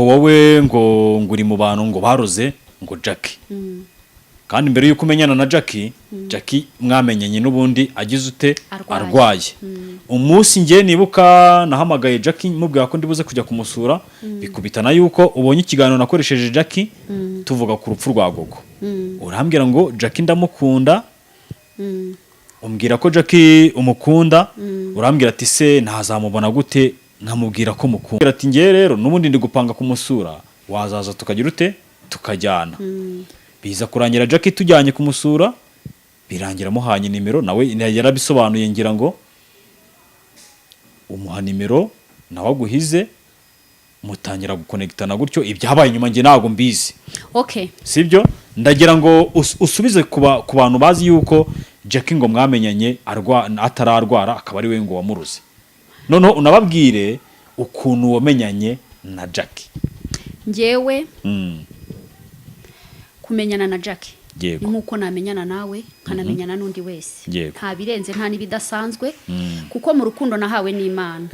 wowe ngo uri mu bantu ngo baroze ngo Jackie, kandi mbere y'uko umenyana na Jackie, Jackie mwamenyanye n'ubundi agize ute? Arwaye. Arwaye. Umunsi ngiye nibuka nahamagaye Jackie mubwira ko ndibuze kujya kumusura, bikubitana yuko ubonye ikiganiro nakoresheje Jackie tuvuga ku rupfu rwa Gogo, urambwira ngo Jackie ndamukunda. Umbwira ko Jackie umukunda, urambwira ati: "Se ntazamubona gute?" Nkamubwira ko mukunda. Ati: "Ngewe rero n'ubundi ndi gupanga kumusura, wazaza tukagira ute, tukajyana." Biza kurangira Jackie tujyanye kumusura, birangira amuhanye nimero. Nawe yarabisobanuye, ngira ngo umuha nimero nawe aguhize, mutangira gukonegitana gutyo. Ibyabaye inyuma njye ntabwo mbizi. Sibyo? Ndagira ngo usubize ku bantu bazi yuko Jackie ngo mwamenyanye atararwara, akaba ari we ngo wamuruze. Noneho unababwire ukuntu wamenyanye na Jackie. Njyewe kumenyana na Jackie ni nk'uko namenyana nawe, nkanamenyana n'undi wese. Nta birenze, nta n'ibidasanzwe, kuko mu rukundo nahawe n'Imana,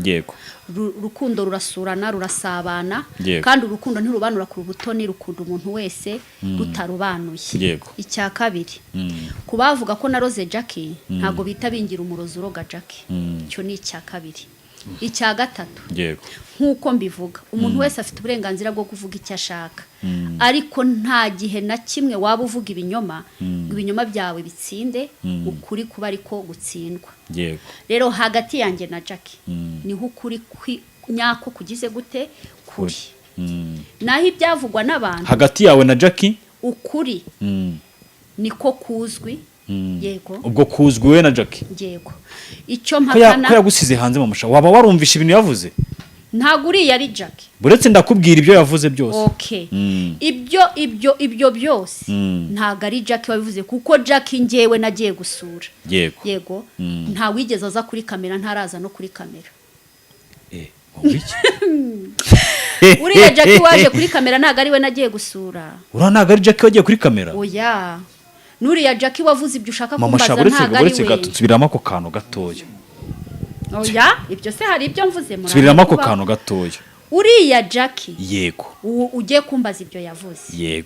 urukundo rurasurana, rurasabana. Kandi urukundo ntirubanura ku butoni, rukunda umuntu wese rutarubanuye. Icya kabiri, ku bavuga ko naroze Jackie, ntabwo bita bingira umurozi uroga Jackie. Icyo ni icya kabiri. Icya gatatu, nk'uko mbivuga, umuntu wese afite uburenganzira bwo kuvuga icyo ashaka, ariko nta gihe na kimwe waba uvuga ibinyoma ngo ibinyoma byawe bitsinde, ukuri kuba ariko gutsindwa. Rero hagati yanjye na Jackie niho ukuri nyako kugize gute kuri. Naho ibyavugwa n'abantu, Hagati yawe na Jackie, ukuri niko kuzwi. Yego. Ubwo kuzwi we na Jackie. Yego, icyo Ko mpakana, ko yagusize hanze mu musha, waba warumvishe ibintu yavuze? Ntabwo uriya ari Jackie. Buretse ndakubwira ibyo yavuze byose. Okay. Ibyo byose ntabwo ari Jackie wabivuze, kuko Jackie ngewe nagiye gusura. Yego, nta wigeze aza kuri kamera, ntaraza no kuri kamera. Wumva iki? Uriya Jackie waje kuri kamera ntabwo ari we nagiye gusura. Uriya ntabwo ari Jackie wagiye kuri kamera? Oya, n'uriya Jackie wavuze ibyo ushaka Mama kumbaza sha, buretse ntabwo ari buretse we. gato, nsubiramo ako kantu gatoya. Oya, ibyo se hari ibyo mvuze? Nsubiramo ako Muranga kantu gatoya. Uriya Jackie ugiye kumbaza ibyo yavuze,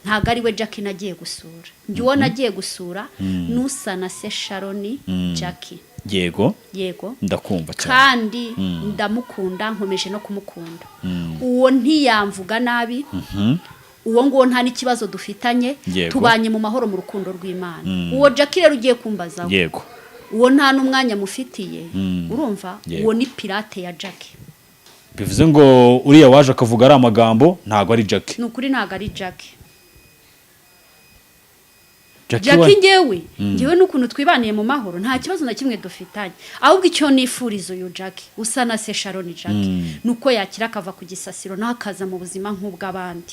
ntabwo ari we Jackie nagiye gusura. Njye uwo nagiye gusura nusa na se Sharoni Jackie. Yego. Ndakumva cyane. Kandi ndamukunda, nkomeje no kumukunda. Uwo ntiyamvuga nabi, uwo nguwo nta n'ikibazo dufitanye. Tubanye mu mahoro, mu rukundo rw'Imana. Uwo Jackie rero ugiye kumbazaho, uwo nta n'umwanya mufitiye. Urumva? Uwo ni pirate ya Jackie. Bivuze ngo uriya waje akavuga ari amagambo ntabwo ari Jackie? Ni ukuri, ntabwo ari Jackie. Jackie Jackie ngewe n'ukuntu twibaniye mu mahoro, nta kibazo na kimwe dufitanye. Ahubwo icyo nifuriza uyu Jackie usa na se Sharon Jackie ni uko yakira akava ku gisasiro, nawe akaza mu buzima nk'ubw'abandi.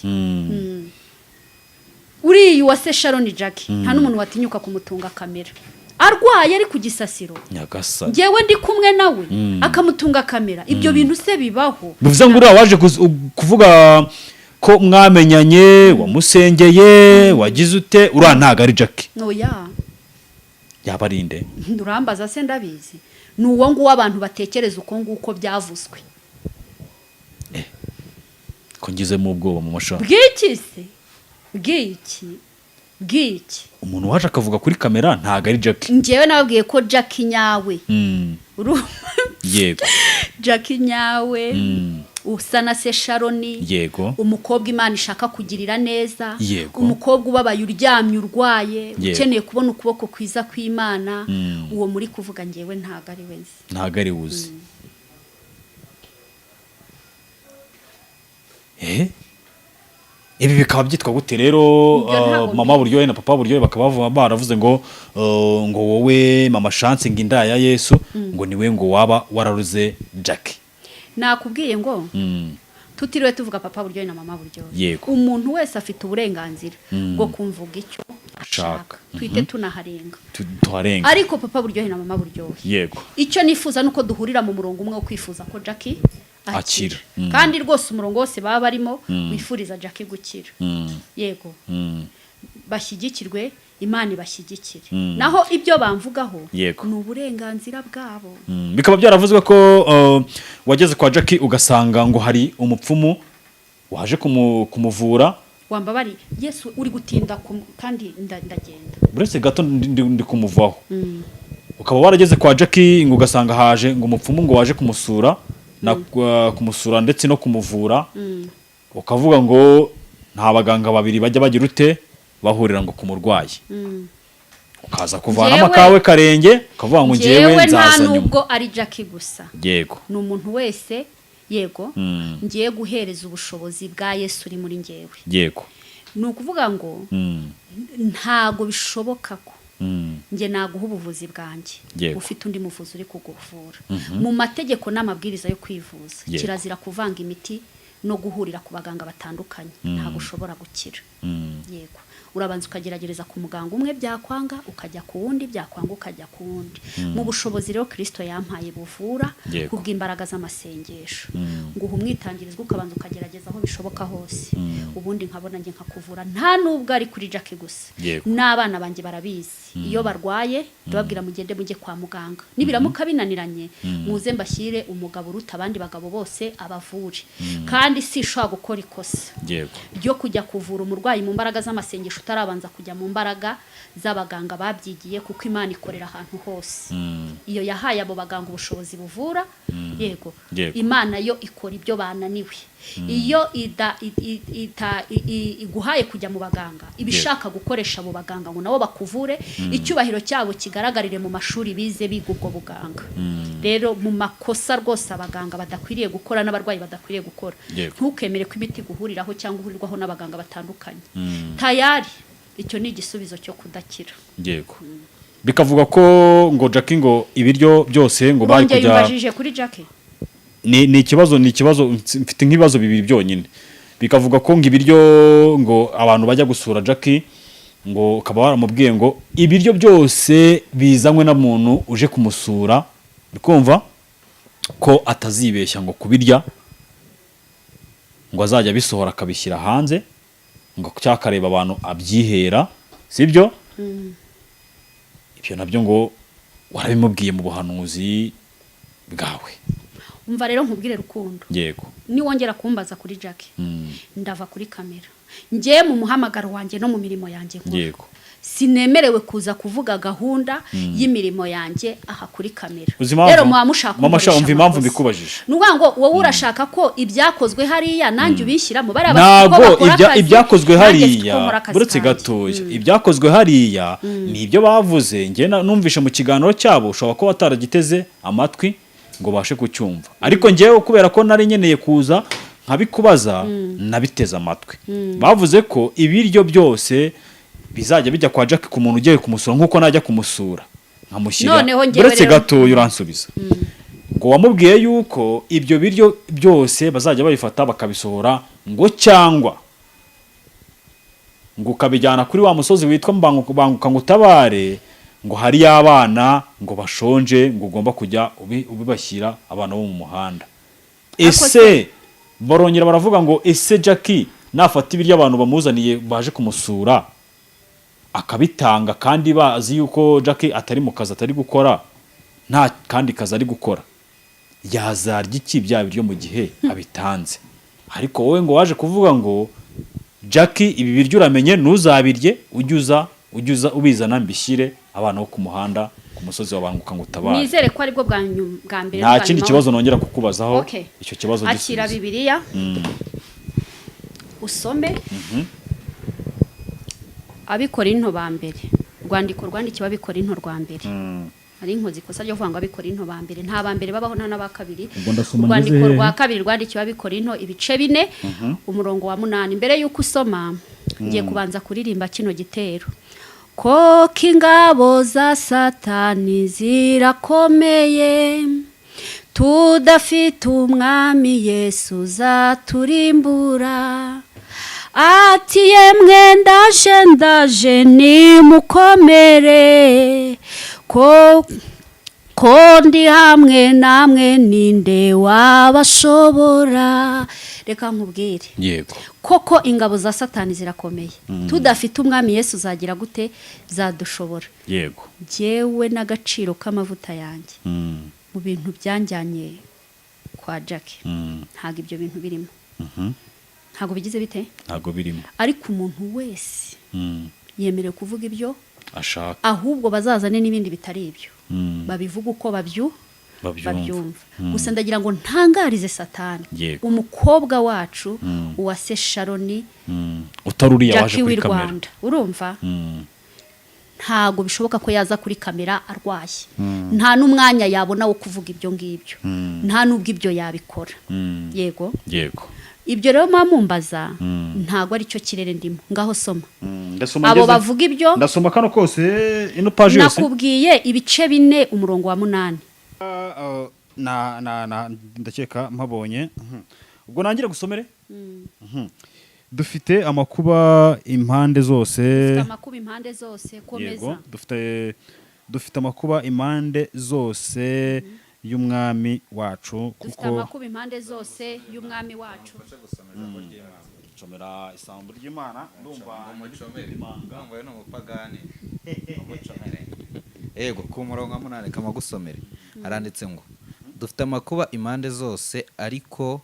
Uriya uwa se Sharon Jackie nta n'umuntu watinyuka kumutunga kamera arwaye, ari ku gisasiro. Nyagasani! Ngewe ndi kumwe nawe, akamutunga kamera. Ibyo bintu se bibaho? Bivuze ngo uriya waje kuvuga ko mwamenyanye, wamusengeye, wagize ute, uriya ntabwo ari Jackie? Oya. Yaba ari nde? Urambaza se ndabizi? Ni uwo nguwo abantu batekereza uko nguko byavuzwe. Ko ngizemo ubwoba mu mashami. Bw'iki se? Bw'iki? Bw'iki? Umuntu waje akavuga kuri kamera ntabwo ari Jackie? Njyewe nababwiye ko Jackie nyawe, urumva? Jackie nyawe usa na se Sharoni, umukobwa Imana ishaka kugirira neza, umukobwa ubabaye, uryamye, urwaye, ukeneye kubona ukuboko kwiza kw'Imana, uwo muri kuvuga ngewe ntabwo ari we nzi. Ntabwo ari wuzi. Ibi bikaba byitwa gute rero? Ibyo ntabwo Mama Buryohe na Papa Buryohe bakaba baravuze ngo wowe Mama Chance, ngo indaya ya Yesu, ngo niwe ngo waba wararuze Jackie. Nakubwiye ngo tutiriwe tuvuga Papa Buryohe na Mama Buryohe, umuntu wese afite uburenganzira bwo kumvuga icyo Ashaka. Nshaka. Nshaka twite tunaharenga. Tuharenga. Ariko Papa Buryohe na Mama Buryohe, icyo nifuza nuko duhurira mu murongo umwe wo kwifuza ko Jackie akira. Akira. Kandi rwose umurongo wose baba barimo wifuriza Jackie gukira, yego, bashyigikirwe, Imana ibashyigikire. Naho ibyo bamvugaho ni uburenganzira bwabo. Bikaba byaravuzwe ko wageze kwa Jackie ugasanga ngo hari umupfumu waje kumuvura. Wambabari Yesu, uri gutinda kandi ndagenda. Uretse gato, ndi kumuvaho. Ukaba warageze kwa Jackie ngo ugasanga haje ngo umupfumu ngo waje kumusura na kumusura ndetse no kumuvura, ukavuga ngo nta baganga babiri bajya bagira ute bahurira ngo ku murwayi, ukaza kuvanamo akawe karenge, ukavuga ngo njyewe Njyewe nta nzaza nyuma. nubwo ari Jackie gusa, ni umuntu wese, yego, ngiye guhereza ubushobozi bwa Yesu uri muri njyewe. Ni ukuvuga ngo ntago bishoboka ko njye naguha ubuvuzi bwanjye ufite undi muvuzi uri kuguvura. Mu mategeko n'amabwiriza yo kwivuza, kirazira kuvanga imiti no guhurira ku baganga batandukanye. Ntabwo ushobora gukira. Yego, urabanza ukageragereza ku muganga umwe, byakwanga ukajya ku wundi, byakwanga ukajya ku wundi. Mu bushobozi rero Kirisito yampaye buvura, kubw'imbaraga z'amasengesho, nguha umwitangirizwa, ukabanza ukagerageza aho bishoboka hose, ubundi nkabona njye nkakuvura. Nta nubwo ari kuri Jackie gusa, n'abana banjye barabizi. Iyo barwaye ndababwira: mugende mujye kwa muganga, nibiramuka binaniranye muze mbashyire umugabo uruta abandi bagabo bose abavure. Kandi si ishobora gukora ikosa ryo kujya kuvura umurwayi mu mbaraga z'amasengesho utarabanza kujya mu mbaraga z'abaganga babyigiye, kuko Imana ikorera ahantu hose. Iyo yahaye abo baganga ubushobozi buvura, yego, Imana yo ikora ibyo bananiwe. Iyo iguhaye kujya mu baganga, iba ishaka gukoresha abo baganga ngo nabo bakuvure, icyubahiro cyabo kigaragarire mu mashuri bize biga ubwo buganga. Rero mu makosa rwose abaganga badakwiriye gukora n'abarwayi badakwiriye gukora, ntukemere ko imiti guhuriraho cyangwa uhurirwaho n'abaganga batandukanye. Tayari icyo ni igisubizo cyo kudakira. Yego, bikavuga ko ngo Jackie ngo ibiryo byose ngo bari Urongeye kujya umbajije kuri Jackie. Ni ikibazo mfite, nk'ibibazo bibiri byonyine. Bikavuga ko ngo ibiryo ngo abantu bajya gusura Jackie, ngo ukaba waramubwiye ngo ibiryo byose bizanywe na muntu uje kumusura, uri kumva ko atazibeshya ngo kubirya, ngo azajya abisohora akabishyira hanze, ngo cyakareba abantu abyihera, sibyo? Ibyo nabyo ngo warabimubwiye mu buhanuzi bwawe. Umva rero nkubwire, Rukundo, niwongera kumbaza kuri Jackie, ndava kuri kamera. Njye mu muhamagaro wanjye no mu mirimo yanjye nkora, sinemerewe kuza kuvuga gahunda y'imirimo yanjye aha kuri kamera. Uzi impamvu? Rero muba mushaka Mama sha, kunkoresha umva impamvu amakosa. mbikubajije. Ni ukuvuga ngo wowe urashaka ko ibyakozwe hariya nanjye ubishyiramo. Bariya bafite uko Ntabwo bakora akazi, ibyakozwe nanjye mfite hariya, uko nkora akazi uretse kanjye. gatoya, ibyakozwe hariya ni ibyo bavuze. Njye numvishe mu kiganiro cyabo, ushobora kuba wataragiteze amatwi ngo ubashe kucyumva, ariko njyewe kubera ko nari nkeneye kuza nkabikubaza, nabiteze amatwi. Bavuze ko ibiryo byose bizajya bijya kwa Jack ku muntu ugiye kumusura, nk'uko najya kumusura nkamushyira. Noneho njyewe Uretse rero- gatoya, uransubiza ngo wamubwiye yuko ibyo biryo byose bazajya babifata bakabisohora, ngo cyangwa ngo ukabijyana kuri wa musozi witwa Banguka ngo utabare, ngo hariyo abana ngo bashonje, ngo ugomba kujya ubibashyira abana bo mu muhanda. Ese barongera baravuga ngo ese Jackie nafata ibiryo abantu bamuzaniye baje kumusura akabitanga, kandi bazi yuko Jackie atari mu kazi, atari gukora, nta kandi kazi ari gukora, yazarya iki bya biryo mu gihe abitanze? Ariko wowe ngo waje kuvuga ngo Jackie, ibi biryo uramenye ntuzabirye, ujye uza ubizana mbishyire abana bo ku muhanda ku musozi wa Banguka ngo utabare. Nizere ko aribwo bwa mbere Nta n'ubwa kindi nyuma. kibazo nongera kukubazaho. Okay. Icyo kibazo Akira gisubize. Bibiliya usome Abikorinto ba mbere, urwandiko rwandikiwe Abikorinto rwa mbere. Ari inkozi ikosa ryo kuvuga ngo Abikorinto ba mbere. Nta ba mbere babaho, nta n'aba kabiri. Ubwo ndasoma Urwandiko ngeze hehe? rwa kabiri rwandikiwe Abikorinto, ibice 4, umurongo wa 8. Mbere y'uko usoma, ngiye kubanza kuririmba kino gitero: koko ingabo za Satani zirakomeye, tudafite Umwami Yesu zaturimbura. Ati: "Yemwe ndaje, ndaje, nimukomere, ko ndi hamwe namwe, ninde wabashobora?" Reka nkubwire, koko ingabo za Satani zirakomeye. Tudafite Umwami Yesu zagira gute? Zadushobora. Jyewe n'agaciro k'amavuta yanjye, mu bintu byanjyanye kwa Jackie, ntabwo ibyo bintu birimo. Ntabwo bigize bite? Ntabwo birimo. Ariko umuntu wese yemerewe kuvuga ibyo ashaka. Ahubwo bazazane n'ibindi bitari ibyo, babivuga uko babyumva. Babyumva. Gusa ndagira ngo ntangarize Satani, umukobwa wacu Uwase Sharoni, Utari uriya waje Jackie kuri w'i kamera. Rwanda, urumva, ntabwo bishoboka ko yaza kuri kamera arwaye. Nta n'umwanya yabona wo kuvuga ibyo ngibyo, nta n'ubwo ibyo yabikora. Yego. Ibyo rero mumbaza, ntabwo ari cyo kirere ndimo. Ngaho soma. Ndasoma. Abo bavuga ibyo. Ndasoma kano kose, ino paji yose. Nakubwiye ibice 4, umurongo wa 8. Na ndakeka mpabonye. Ubwo nangire gusomere. Dufite amakuba impande zose. Dufite amakuba impande zose, komeza. Yego, dufite amakuba impande zose y'Umwami wacu. Dufite Kuko amakuba impande zose y'Umwami wacu. Nsomera isambu ry'Imana, ndumva. Umucomere, ndumva ni umupagani, umucomere. Yego, ku murongo wa 8 kamagusomere, haranditse ngo: "Dufite amakuba impande zose, ariko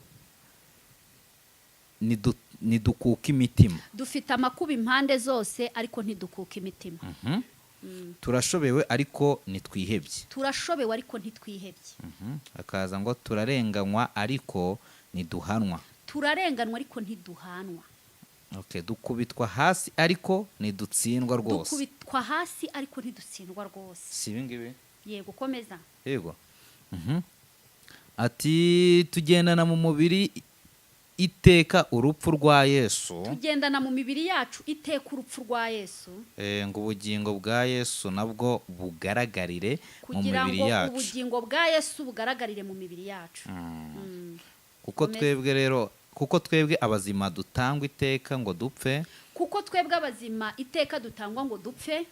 ntidukuka imitima." Dufite amakuba impande zose, ariko ntidukuka imitima. "Turashobewe, ariko ntitwihebye." Turashobewe, ariko ntitwihebye. Hakaza ngo: "Turarenganywa, ariko ntiduhanwa." Turarenganwa, ariko ntiduhanwa. Okay, "Dukubitwa hasi, ariko ntidutsindwa rwose." Dukubitwa hasi, ariko ntidutsindwa rwose. Si ibi ngibi? Yego, komeza. Yego. Ati: "Tugendana mu mubiri iteka urupfu rwa Yesu." Tugendana mu mibiri yacu iteka urupfu rwa Yesu. "Ngo ubugingo bwa Yesu nabwo bugaragarire mu Kugira mibiri ngo yacu." ubugingo bwa Yesu bugaragarire mu mibiri yacu. Kuko Komeza. twebwe rero, kuko twebwe abazima dutangwa iteka ngo dupfe. Kuko twebwe abazima iteka dutangwa ngo dupfe.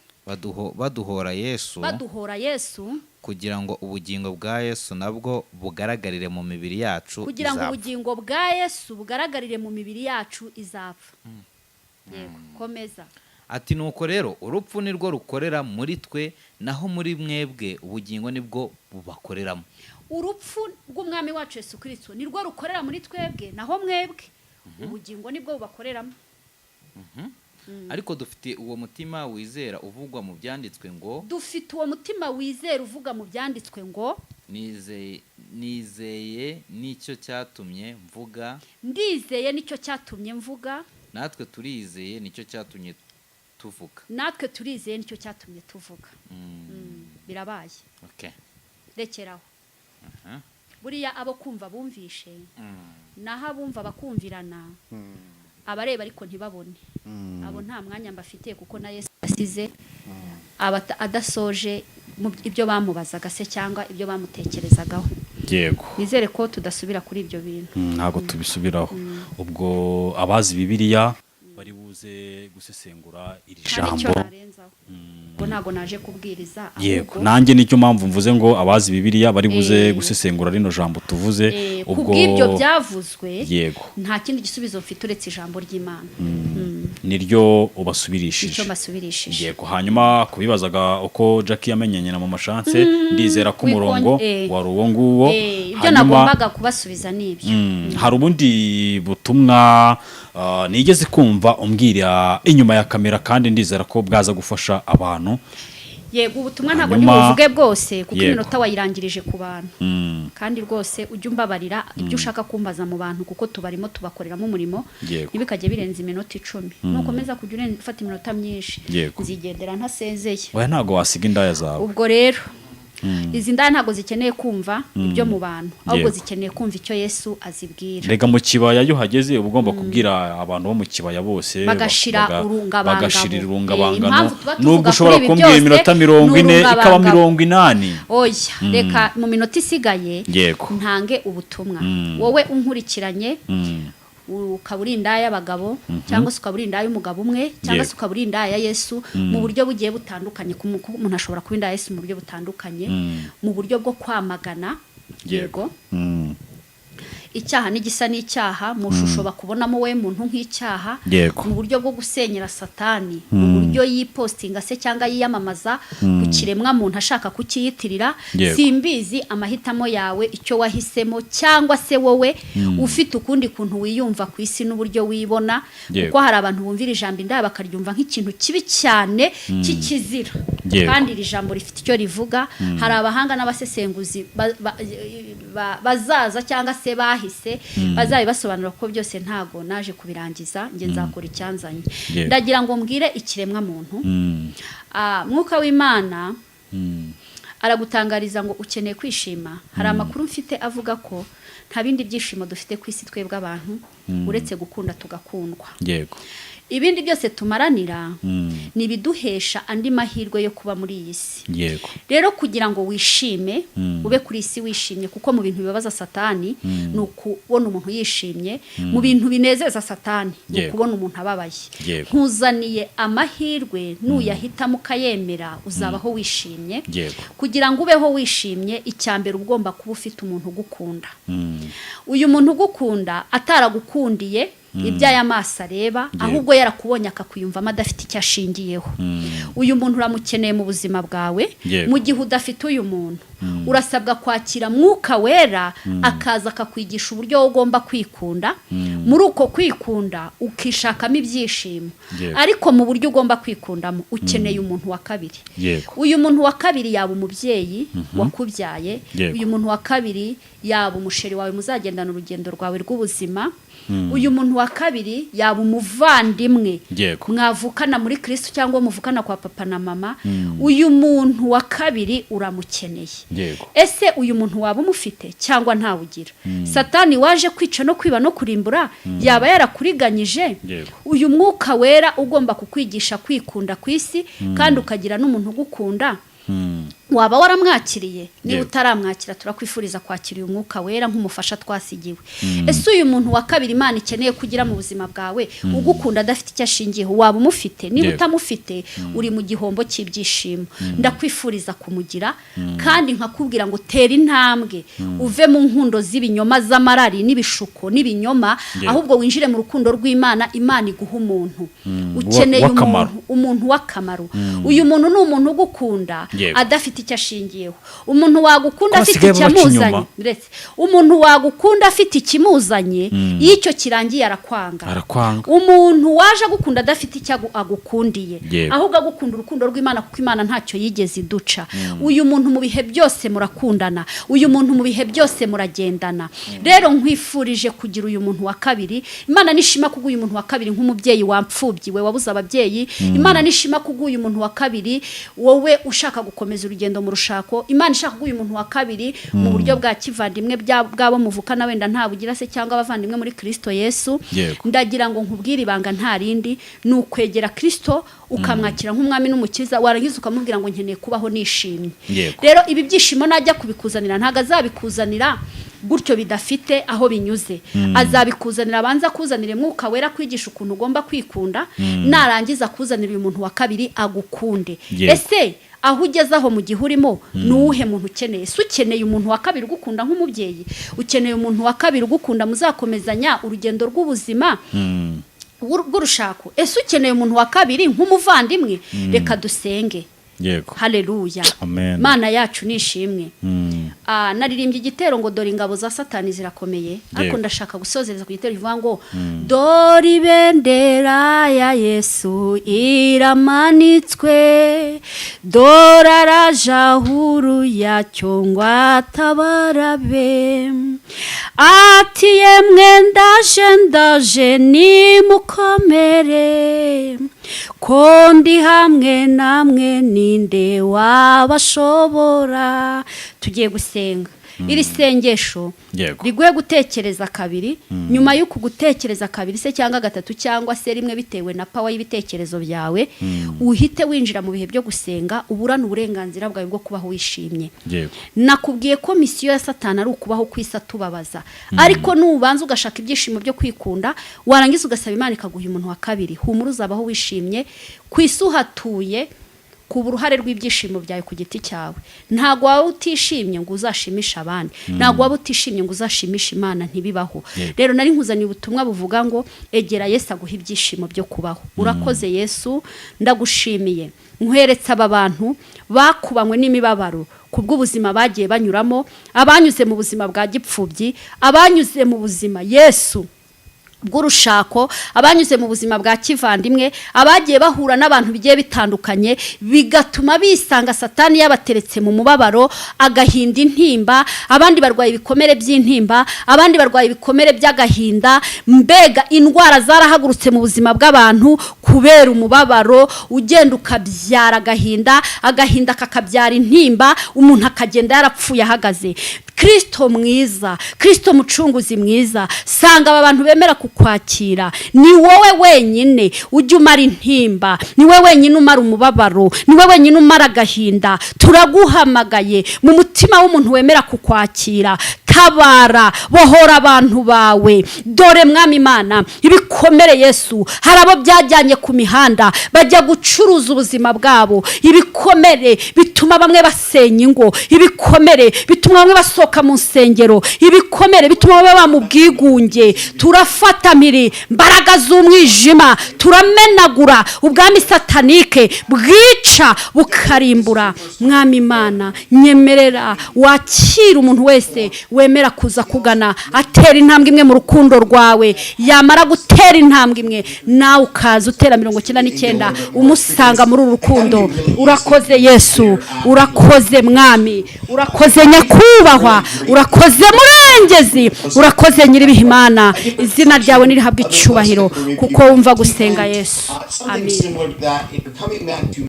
Baduhora Yesu. Baduhora Yesu. Kugira ngo ubugingo bwa Yesu nabwo bugaragarire mu mibiri yacu Kugira ngo izapfa. ubugingo bwa Yesu bugaragarire mu mibiri yacu izapfa. Yego, komeza. Ati: "Nuko rero urupfu nirwo rukorera muri twe, naho muri mwebwe ubugingo nibwo bubakoreramo." Urupfu rw'Umwami wacu Yesu Kirisito nirwo rukorera muri twebwe, naho mwebwe ubugingo nibwo bubakoreramo. "Ariko dufite uwo mutima wizera uvugwa mu byanditswe ngo: Dufite uwo mutima wizera uvuga mu byanditswe ngo: Nizeye, nizeye, nicyo cyatumye mvuga. Ndizeye, nicyo cyatumye mvuga. Natwe turizeye, nicyo cyatumye tuvuga." Natwe turizeye, nicyo cyatumye tuvuga. Birabaye. Rekeraho. Buriya abo kumva bumvishe, naho abumva bakumvirana, abareba ariko ntibabone, abo nta mwanya mbafitiye, kuko na Yesu yasize adasoje ibyo bamubazaga se cyangwa ibyo bamutekerezagaho. Nizere ko tudasubira kuri ibyo bintu. Ntabwo tubisubiraho. Ubwo abazi Bibiliya bari buze gusesengura iri Nta n'icyo jambo. narenzaho, ubwo ntabwo naje kubwiriza. Yego, nanjye nicyo mpamvu mvuze ngo abazi Bibiliya bari buze gusesengura rino jambo tuvuze. Ubwo Kubw'ibyo byavuzwe, nta kindi gisubizo mfite uretse ijambo ry'Imana. Niryo ubasubirishije. Icyo mbasubirishije. Yego, hanyuma kubibazaga uko Jackie yamenyanye na Mama Chance, ndizera ko umurongo wari uwo nguwo. Ibyo Hanyuma nagombaga kubasubiza ni ibyo. Hari ubundi butumwa nigeze kumva umbwira inyuma ya kamera, kandi ndizera ko bwaza gufasha abantu. Yego, ubutumwa ntabwo ndi buvuge bwose, kuko iminota wayirangirije ku bantu. Kandi rwose ujye umbabarira, ibyo ushaka kumbaza mu bantu, kuko tubarimo tubakoreramo umurimo, ntibikajye birenza iminota 10. Nukomeza kujya ufata iminota myinshi, nzigendera ntasezeye. Oya, ntabwo wasiga indaya zawe. Ubwo rero izi ndaya ntabwo zikeneye kumva ibyo mu bantu, ahubwo zikeneye kumva icyo Yesu azibwira. Rega mu kibaya iyo uhageze uba ugomba kubwira abantu bo mu kibaya bose Bagashira urungabangabo. Bagashira urungabangano. Impamvu tuba tuvuga Nubwo ushobora kuri ibi kumbwira byose, iminota mirongo ni ine ikaba urungabangabo. 80. Oya, reka mu minota isigaye ntange ubutumwa. Wowe unkurikiranye, Ukaba uri indaya y'abagabo, cyangwa se ukaba uri indaya y'umugabo umwe, cyangwa se ukaba uri indaya ya Yesu mu buryo bugiye butandukanye. Kuko umuntu ashobora kuba indaya ya Yesu mu buryo butandukanye, mu buryo bwo kwamagana, yego, icyaha n'igisa n'icyaha mu shusho bakubonamo we muntu nk'icyaha, mu buryo bwo gusenyera Satani, mu buryo yipostinga se cyangwa yiyamamaza ku kiremwa muntu ashaka kucyiyitirira. Simbizi amahitamo yawe, icyo wahisemo, cyangwa se wowe ufite ukundi kuntu wiyumva ku isi n'uburyo wibona, kuko hari abantu bumvira ijambo indaya bakaryumva nk'ikintu kibi cyane cy'ikizira, kandi iri jambo rifite icyo rivuga. Hari abahanga n'abasesenguzi bazaza cyangwa se bahise bazabibasobanura, kuko byose ntago naje kubirangiza, njye nzakora icyanzanye. Ndagira ngo mbwire ikiremwa muntu, Mwuka w'Imana aragutangariza ngo ukeneye kwishima. Hari amakuru mfite avuga ko nta bindi byishimo dufite ku isi twebwe abantu uretse gukunda tugakundwa. Ibindi byose tumaranira ni ibiduhesha andi mahirwe yo kuba muri iyi si. Rero kugira ngo wishime, ube kuri iyi si wishimye, kuko mu bintu bibabaza Satani ni ukubona umuntu yishimye, mu bintu binezeza Satani ni ukubona umuntu ababaye. Nkuzaniye amahirwe, nuyahitamo ukayemera uzabaho wishimye. Kugira ngo ubeho wishimye, icya mbere ugomba kuba ufite umuntu ugukunda. Uyu muntu ugukunda ataragukundiye ibyo aya maso areba, ahubwo yarakubonye akakuyumvamo adafite icyo ashingiyeho. Uyu muntu uramukeneye mu buzima bwawe. Mu gihe udafite uyu muntu, urasabwa kwakira Mwuka Wera, akaza akakwigisha uburyo wowe ugomba kwikunda. Muri uko kwikunda ukishakamo ibyishimo. Ariko mu buryo ugomba kwikundamo ukeneye umuntu wa kabiri. Uyu muntu wa kabiri yaba umubyeyi wakubyaye, uyu muntu wa kabiri yaba umusheri wawe muzagendana urugendo rwawe rw'ubuzima, uyu muntu wa kabiri yaba umuvandimwe mwavukana muri Kristo cyangwa muvukana kwa papa na mama. Uyu muntu wa kabiri uramukeneye. Ese uyu muntu waba umufite cyangwa ntawugira? Satani waje kwica no kwiba no kurimbura yaba yarakuriganyije? Uyu Mwuka Wera ugomba kukwigisha kwikunda ku isi kandi ukagira n'umuntu ugukunda, waba waramwakiriye? Niba utaramwakira, turakwifuriza kwakira uyu Mwuka Wera nk'umufasha twasigiwe. Ese uyu muntu wa kabiri Imana ikeneye kugira mu buzima bwawe, ugukunda adafite icyo ashingiyeho, waba umufite? Niba utamufite, uri mu gihombo cy'ibyishimo. Ndakwifuriza kumugira, kandi nkakubwira ngo tera intambwe uve mu nkundo z'ibinyoma, z'amarari n'ibishuko n'ibinyoma, ahubwo winjire mu rukundo rw'Imana. Imana iguha umuntu ukeneye, w'akamaro. umuntu w'akamaro. Uyu muntu ni umuntu ugukunda adafite icyo ashingiyeho, umuntu wagukunda Ko afite basigaye babaca icyamuzanye. inyuma. Ndetse umuntu wagukunda afite ikimuzanye, iyo icyo kirangiye arakwanga. Arakwanga. Umuntu waje agukunda adafite icyo agukundiye, ahubwo agukunda urukundo rw'Imana, kuko Imana ntacyo yigeze iduca. Uyu muntu mu bihe byose murakundana, uyu muntu mu bihe byose muragendana. Rero nkwifurije kugira uyu muntu wa kabiri. Imana nishima kuguha uyu muntu wa kabiri nk'umubyeyi wapfubyiwe, wabuze ababyeyi. Imana nishima kuguha uyu muntu wa kabiri, wowe ushaka gukomeza urugendo mu rushako. Imana ishaka kuguha uyu muntu wa kabiri mu buryo bwa kivandimwe, bw'abo muvukana wenda ntabugira se, cyangwa abavandimwe muri Kristo Yesu. Ndagira ngo nkubwire ibanga nta rindi, ni ukwegera Kristo ukamwakira nk'umwami n'umukiza, warangiza ukamubwira ngo nkeneye kubaho nishimye. Rero ibi byishimo najya kubikuzanira, ntabwo azabikuzanira gutyo bidafite aho binyuze. Azabikuzanira abanza akuzanire Mwuka Wera kwigisha ukuntu ugomba kwikunda, narangiza akuzanira uyu muntu wa kabiri agukunde. Ese aho ugeze aho mu gihe urimo, ni uwuhe muntu ukeneye? Ese ukeneye umuntu wa kabiri ugukunda nk'umubyeyi? Ukeneye umuntu wa kabiri ugukunda muzakomezanya urugendo rw'ubuzima rw'urushako? Ese ukeneye umuntu wa kabiri nk'umuvandimwe? Reka dusenge. Haleluya. Amen. Mana yacu nishimwe. Naririmbye igitero ngo dore ingabo za Satani zirakomeye, ariko ndashaka gusozereza ku gitero kivuga ngo dore ibendera ya Yesu iramanitswe, dore arajahuru yacyo ngo atabarabe, ati yemwe ndaje, ndaje, nimukomere, ko ndi hamwe namwe, ninde wabashobora? Tugiye gusenga. Iri sengesho riguhe gutekereza kabiri. Nyuma y'uku gutekereza kabiri se cyangwa gatatu cyangwa se rimwe, bitewe na power y'ibitekerezo byawe, uhite winjira mu bihe byo gusenga, uburane uburenganzira bwawe bwo kubaho wishimye. Nakubwiye ko mission ya Satani ari ukubaho ku isi atubabaza, ariko nubanza ugashaka ibyishimo byo kwikunda, warangiza ugasaba Imana ikaguha umuntu wa kabiri, humura, uzabaho wishimye ku isi uhatuye. Kuba uruhare rw'ibyishimo byawe ku giti cyawe. Ntabwo waba utishimye ngo uzashimishe abandi, ntabwo waba utishimye ngo uzashimishe Imana, ntibibaho. Rero nari nkuzaniye ubutumwa buvuga ngo egera Yesu aguha ibyishimo byo kubaho. Urakoze Yesu, ndagushimiye. Nkweretse aba bantu bakubanywe n'imibabaro kubw'ubuzima bagiye banyuramo, abanyuze mu buzima bwa gipfubyi, abanyuze mu buzima, Yesu, bw'urushako, abanyuze mu buzima bwa kivandimwe, abagiye bahura n'abantu bigiye bitandukanye, bigatuma bisanga Satani yabateretse mu mubabaro, agahinda, intimba. Abandi barwaye ibikomere by'intimba, abandi barwaye ibikomere by'agahinda. Mbega indwara zarahagurutse mu buzima bw'abantu kubera umubabaro ugenda ukabyara agahinda, agahinda kakabyara intimba, umuntu akagenda yarapfuye ahagaze. Kirisito mwiza, Kirisito mucunguzi mwiza, sanga aba bantu bemera kukwakira. Ni wowe wenyine ujya umara intimba, ni wowe wenyine umara umubabaro, ni wowe wenyine umara agahinda. Turaguhamagaye mu mutima w'umuntu wemera kukwakira. Tabara, bohora abantu bawe. Dore Mwami Imana, ibikomere, Yesu, hari abo byajyanye ku mihanda bajya gucuruza ubuzima bwabo. Ibikomere bituma bamwe basenya ingo, ibikomere bituma bamwe basohoka mu nsengero, ibikomere bituma bamwe baba mu bwigunge. Turafata mpiri mbaraga z'umwijima, turamenagura ubwami satanique bwica bukarimbura. Mwami Imana, nyemerera wakira umuntu wese wemera kuza kugana, atera intambwe imwe mu rukundo rwawe. Yamara gutera intambwe imwe, nawe ukaza utera 99, umusanga muri uru rukundo. Urakoze Yesu, urakoze Mwami, urakoze Nyakubahwa, urakoze Murengezi, urakoze Nyir'ibihimana. Izina ryawe nirihabwe icyubahiro kuko wumva gusenga, Yesu. Amen.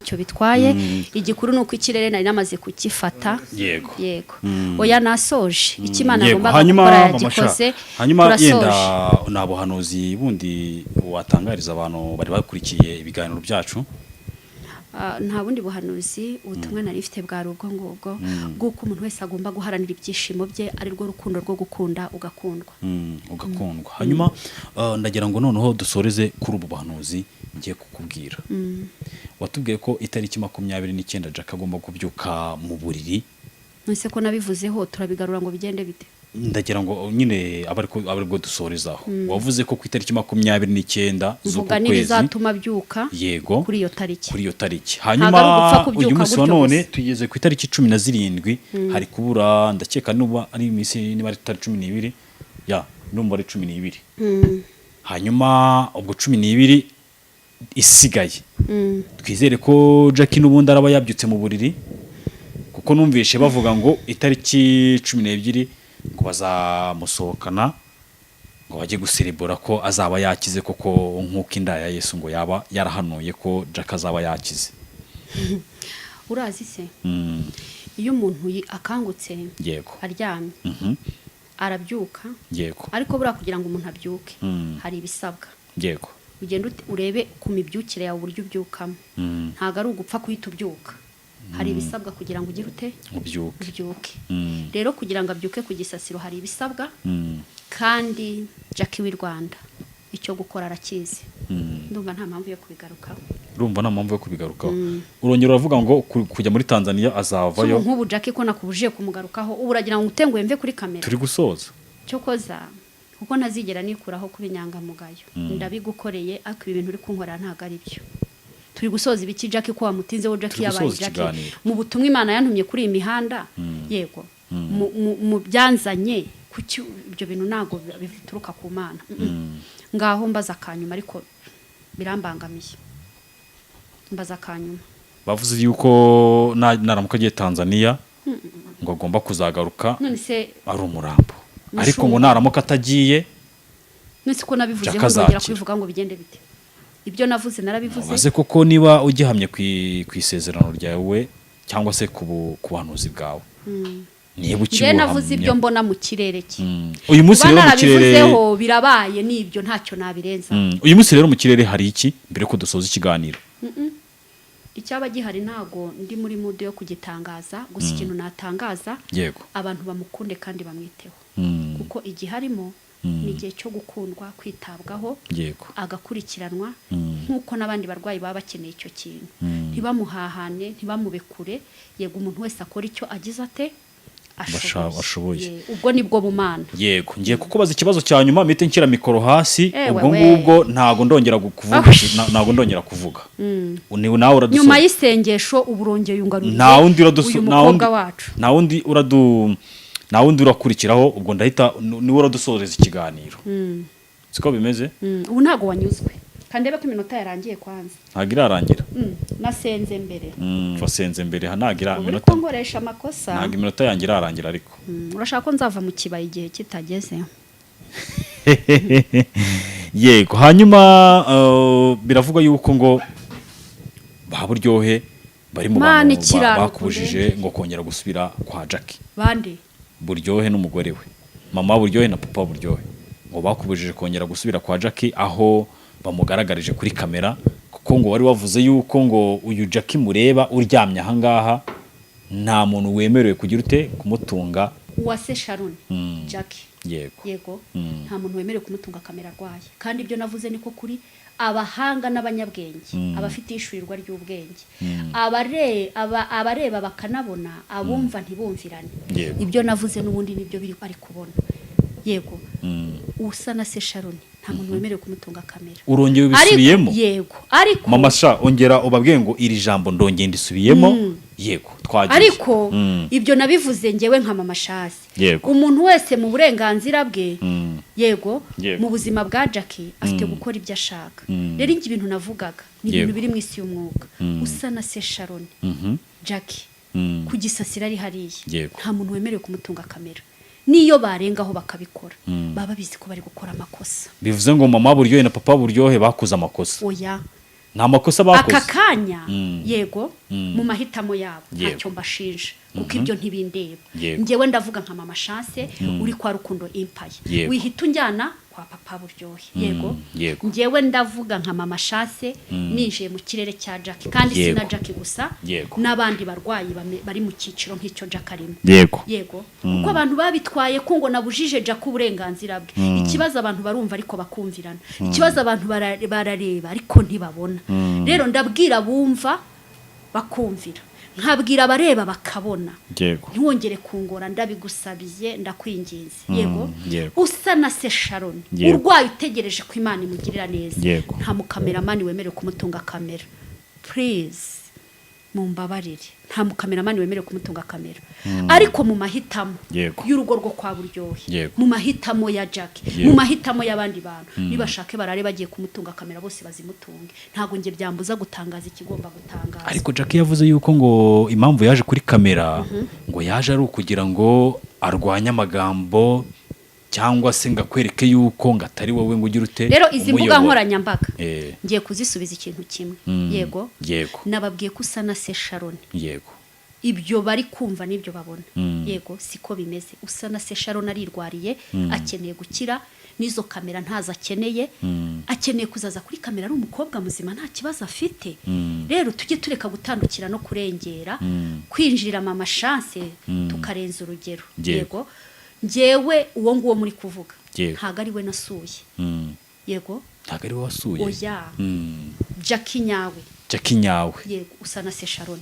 Icyo bitwaye, igikuru ni uko ikirere nari namaze kukifata. Yego, oya, nasoje icyo Imana yagombaga Hanyuma gukora, Mama Sha, yagikoze. hanyuma Turasoje. yenda nta buhanuzi bundi watangariza abantu bari bakurikiye ibiganiro byacu? Ah, nta bundi buhanuzi. Ubutumwa nari mfite bwari ubwo ngubwo bw'uko umuntu wese agomba guharanira ibyishimo bye, ari rwo rukundo rwo gukunda ugakundwa. Ugakundwa. Hanyuma ndagira ngo noneho dusoreze kuri ubu buhanuzi ngiye kukubwira. Watubwiye ko itariki 29 Jack agomba kubyuka mu buriri. None ko nabivuzeho, turabigarura ngo bigende bite? Ndagira ngo nyine abe aribwo dusorezaho. Wavuze ko ku itariki 29 z'uku Mvuga kwezi n'ibizatuma abyuka kuri iyo tariki. Kuri iyo tariki. Ntabwo Hanyuma ari ugupfa kubyuka uyu munsi wa gutyo none gusa. tugeze ku itariki 17, hari kubura, ndakeka nuba ari iminsi, niba ari tariki 12, ya numva ari 12. Hanyuma ubwo 12 isigaye, twizere ko Jackie n'ubundi araba yabyutse mu buriri, kuko numvishe bavuga ngo itariki 12 ngo bazamusohokana ngo bajye guserebura ko azaba yakize koko, nk'uko inda ya Yesu ngo yaba yarahanuye ko Jack azaba yakize. Urazi se, iyo umuntu akangutse aryamye, arabyuka, ariko buriya kugira ngo umuntu abyuke hari ibisabwa. Ugenda urebe ku mibyukire yawe, uburyo ubyukamo. Ntabwo ari ugupfa guhita ubyuka, hari ibisabwa kugira ngo ugire ute? Ubyuke. Ubyuke. Rero kugira ngo abyuke ku gisasiro hari ibisabwa, kandi Jackie w'i Rwanda icyo gukora arakizi. Ndumva nta mpamvu yo kubigarukaho. Urumva nta mpamvu yo kubigarukaho. Urongera uravuga ngo kujya muri Tanzania azavayo. Ubu nk'ubu Jackie ko nakubujije kumugarukaho, ubu uragira ngo utenguhe mve kuri kamera? Turi gusoza. Cyokoza kuko ntazigera nikuraho kuba inyangamugayo, ndabigukoreye, ariko ibi bintu uri kunkorera ntabwo ari byo. Turi gusoza ibiki? Jackie ko wamutinzeho? Jackie Turi yabaye gusoza Jackie ikiganiro. mu butumwa Imana yantumye kuri iyi mihanda, yego, mu byanzanye, kuki ibyo bintu ntabwo bituruka ku Mana? Ngaho mbaza akanyuma, ariko birambangamiye. Mbaza akanyuma. Bavuze yuko naramuka agiye Tanzania ngo agomba kuzagaruka None se ari umurambo, ariko ngo Mushumba. naramuka atagiye None se ko nabivuzeho, Jack nzongera azakira. kubivuga ngo bigende bite? Ibyo navuze narabivuze. Baze koko niba ugihamye ku isezerano ryawe cyangwa se ku buhanuzi bwawe. Niba Njye navuze ibyo ukibuhamya. mbona mu kirere cye. Uyu munsi Kuba rero mu kirere narabivuzeho birabaye, nibyo, ntacyo nabirenza. Uyu munsi rero mu kirere hari iki mbere ko dusoza ikiganiro? Icyaba gihari ntago ndi muri mood yo kugitangaza, gusa ikintu natangaza, abantu bamukunde kandi bamwiteho, kuko igihe arimo ni igihe cyo gukundwa, kwitabwaho, agakurikiranwa nk'uko n'abandi barwayi baba bakeneye icyo kintu. Ntibamuhahane, ntibamube kure. Yego, umuntu wese akora icyo agize ate? Ashoboye. Ubwo nibwo bumana. Yego, ngiye kukubaza ikibazo cya nyuma, mpite nshyira mikoro hasi. Ewe Ubwo we. ngubwo ntago ndongera kuvuga. Ahush. Ntago ndongera kuvuga. Ni nawe uradusoza. Nyuma y'isengesho ubu urongeye ungaruriye Nta wundi uradusu uyu nta wundi mukobwa wacu. Nta wundi uradu nta wundi urakurikiraho. Ubwo ndahita niwe uradusoreza ikiganiro, siko bimeze? Ubu ntago wanyuzwe? Kandebe ko iminota yarangiye kwanza. Ntabwo irarangira. Nasenze mbere. Wasenze mbere, ntabwo ira Ubu uri iminota kunkoresha amakosa. Ntabwo iminota yanjye irarangira ariko. Urashaka ko nzava mu kibaya igihe kitageze? Yego, hanyuma biravugwa yuko ngo ba Buryohe bari mu Mana, bantu ikiraro bakubujije ngo kongera gusubira kwa Jackie. Bande? Buryohe n'umugore we, mama Buryohe na papa Buryohe, ngo bakubujije kongera gusubira kwa Jackie aho bamugaragarije kuri kamera, kuko ngo wari wavuze yuko ngo uyu Jackie mureba uryamye ahangaha nta muntu wemerewe kugira ute kumutunga. Uwase Sharon, Jackie. Yego. Yego, nta muntu wemerewe kumutunga kamera arwaye, kandi ibyo navuze niko kuri. Abahanga n'abanyabwenge, abafite ishurirwa ry'ubwenge, abareba bakanabona, abumva ntibumvirane. Ibyo navuze n'ubundi nibyo biri bari kubona. Yego, usa na se Sharon nta muntu wemerewe kumutunga kamera. Urongeye ubisubiyemo? Yego, ariko Mama sha, ongera ubabwiye ngo iri jambo ndongeye ndisubiyemo. Yego, twagiye. Ariko ibyo nabivuze ngewe nka mama Shasi. Umuntu wese mu burenganzira bwe, yego, mu buzima bwa Jackie afite gukora ibyo ashaka. Rero ibyo ibintu navugaga ni ibintu biri mu isi y'umwuka. Usa na se Sharon, Jackie, ku gisasira ari hariya, nta muntu wemerewe kumutunga kamera. Niyo barengaho bakabikora, baba babizi ko bari gukora amakosa. Bivuze ngo mama Buryohe na papa Buryohe bakoze amakosa? Oya. Nta makosa bakoze? Aka kanya, yego, mu mahitamo yabo, ntacyo mbashinja kuko ibyo ntibindeba. Njyewe ndavuga nka mama Chance uri kwa Rukundo Empire. Wihita unjyana kwa papa Buryohe. Yego. Njyewe ndavuga nka mama Chance ninjiye mu kirere cya Jackie, kandi si na Jackie gusa, n'abandi barwayi bari mu cyiciro nk'icyo Jackie arimo. Yego, kuko abantu babitwaye ko ngo nabujije Jack uburenganzira bwe. Ikibazo, abantu barumva ariko bakumvirana. Ikibazo, abantu barareba ariko ntibabona. Rero ndabwira bumva bakumvira, nkabwira abareba bakabona. Ntiwongere kungora, ndabigusabiye, ndakwinginze. Yego. Usa na se Sharon, urwaye utegereje ko Imana imugirira neza, nta mukameramani wemerewe kumutunga kamera. Please, mumbabarire, nta mukameramani wemerewe kumutunga kamera. Ariko mu mahitamo y'urugo rwo kwa Buryohe, mu mahitamo ya Jack, mu mahitamo y'abandi bantu, nibashake barare bagiye kumutunga kamera bose bazimutunge. Ntabwo njye byambuza gutangaza ikigomba gutangaza. Ariko Jackie yavuze yuko ngo impamvu yaje kuri kamera ngo yaje ari ukugira ngo arwanye amagambo, cyangwa se ngo akwereke yuko ngo atari wowe ngo ugire ute Rero izi mbuga umuyobora. nkoranyambaga, ngiye kuzisubiza ikintu kimwe. Yego. Nababwiye ko usa na se Sharon, ibyo bari kumva n'ibyo babona, yego, siko bimeze. Usa na se Sharon arirwariye, akeneye gukira, n'izo kamera ntazo akeneye. Akeneye kuzaza kuri kamera ari umukobwa muzima, nta kibazo afite. Rero tujye tureka gutandukira no kurengera, kwinjirira mama Chance tukarenza urugero. Yego, njyewe uwo nguwo muri kuvuga ntabwo ari we nasuye. Yego. Ntabwo ari we wasuye? Oya. Jackie nyawe. Jackie nyawe. Yego, usa na se Sharon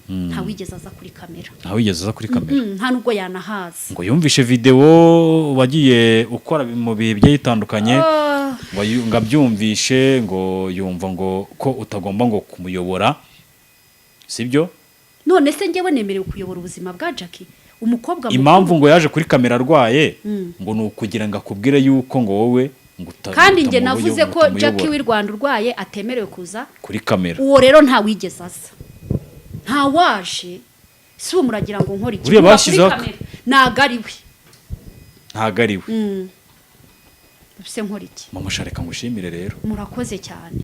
ntawigeze aza kuri kamera. Ntawigeze aza kuri kamera? Nta nubwo yanahaza. Ngo yumvishe videwo wagiye ukora mu bihe bigiye bitandukanye, ngo abyumvishe ngo yumva ngo ko utagomba ngo kumuyobora, sibyo? None se njyewe nemerewe kuyobora ubuzima bwa Jackie, umukobwa mukuru? Impamvu ngo yaje kuri kamera arwaye ngo ni ukugira ngo akubwire yuko ngo wowe ngo Kandi njye navuze ko utamuyobora Jackie w'i Rwanda urwaye atemerewe kuza kuri kamera. Uwo rero ntawigeze aza, ntawaje. Si ubu muragira ngo nkore iki? Buriya Kuva kuri bashyizeho kamera, ntago ari we. Ntago ari we. Se nkora iki? Mama sha, reka ngushimire rero. Murakoze cyane.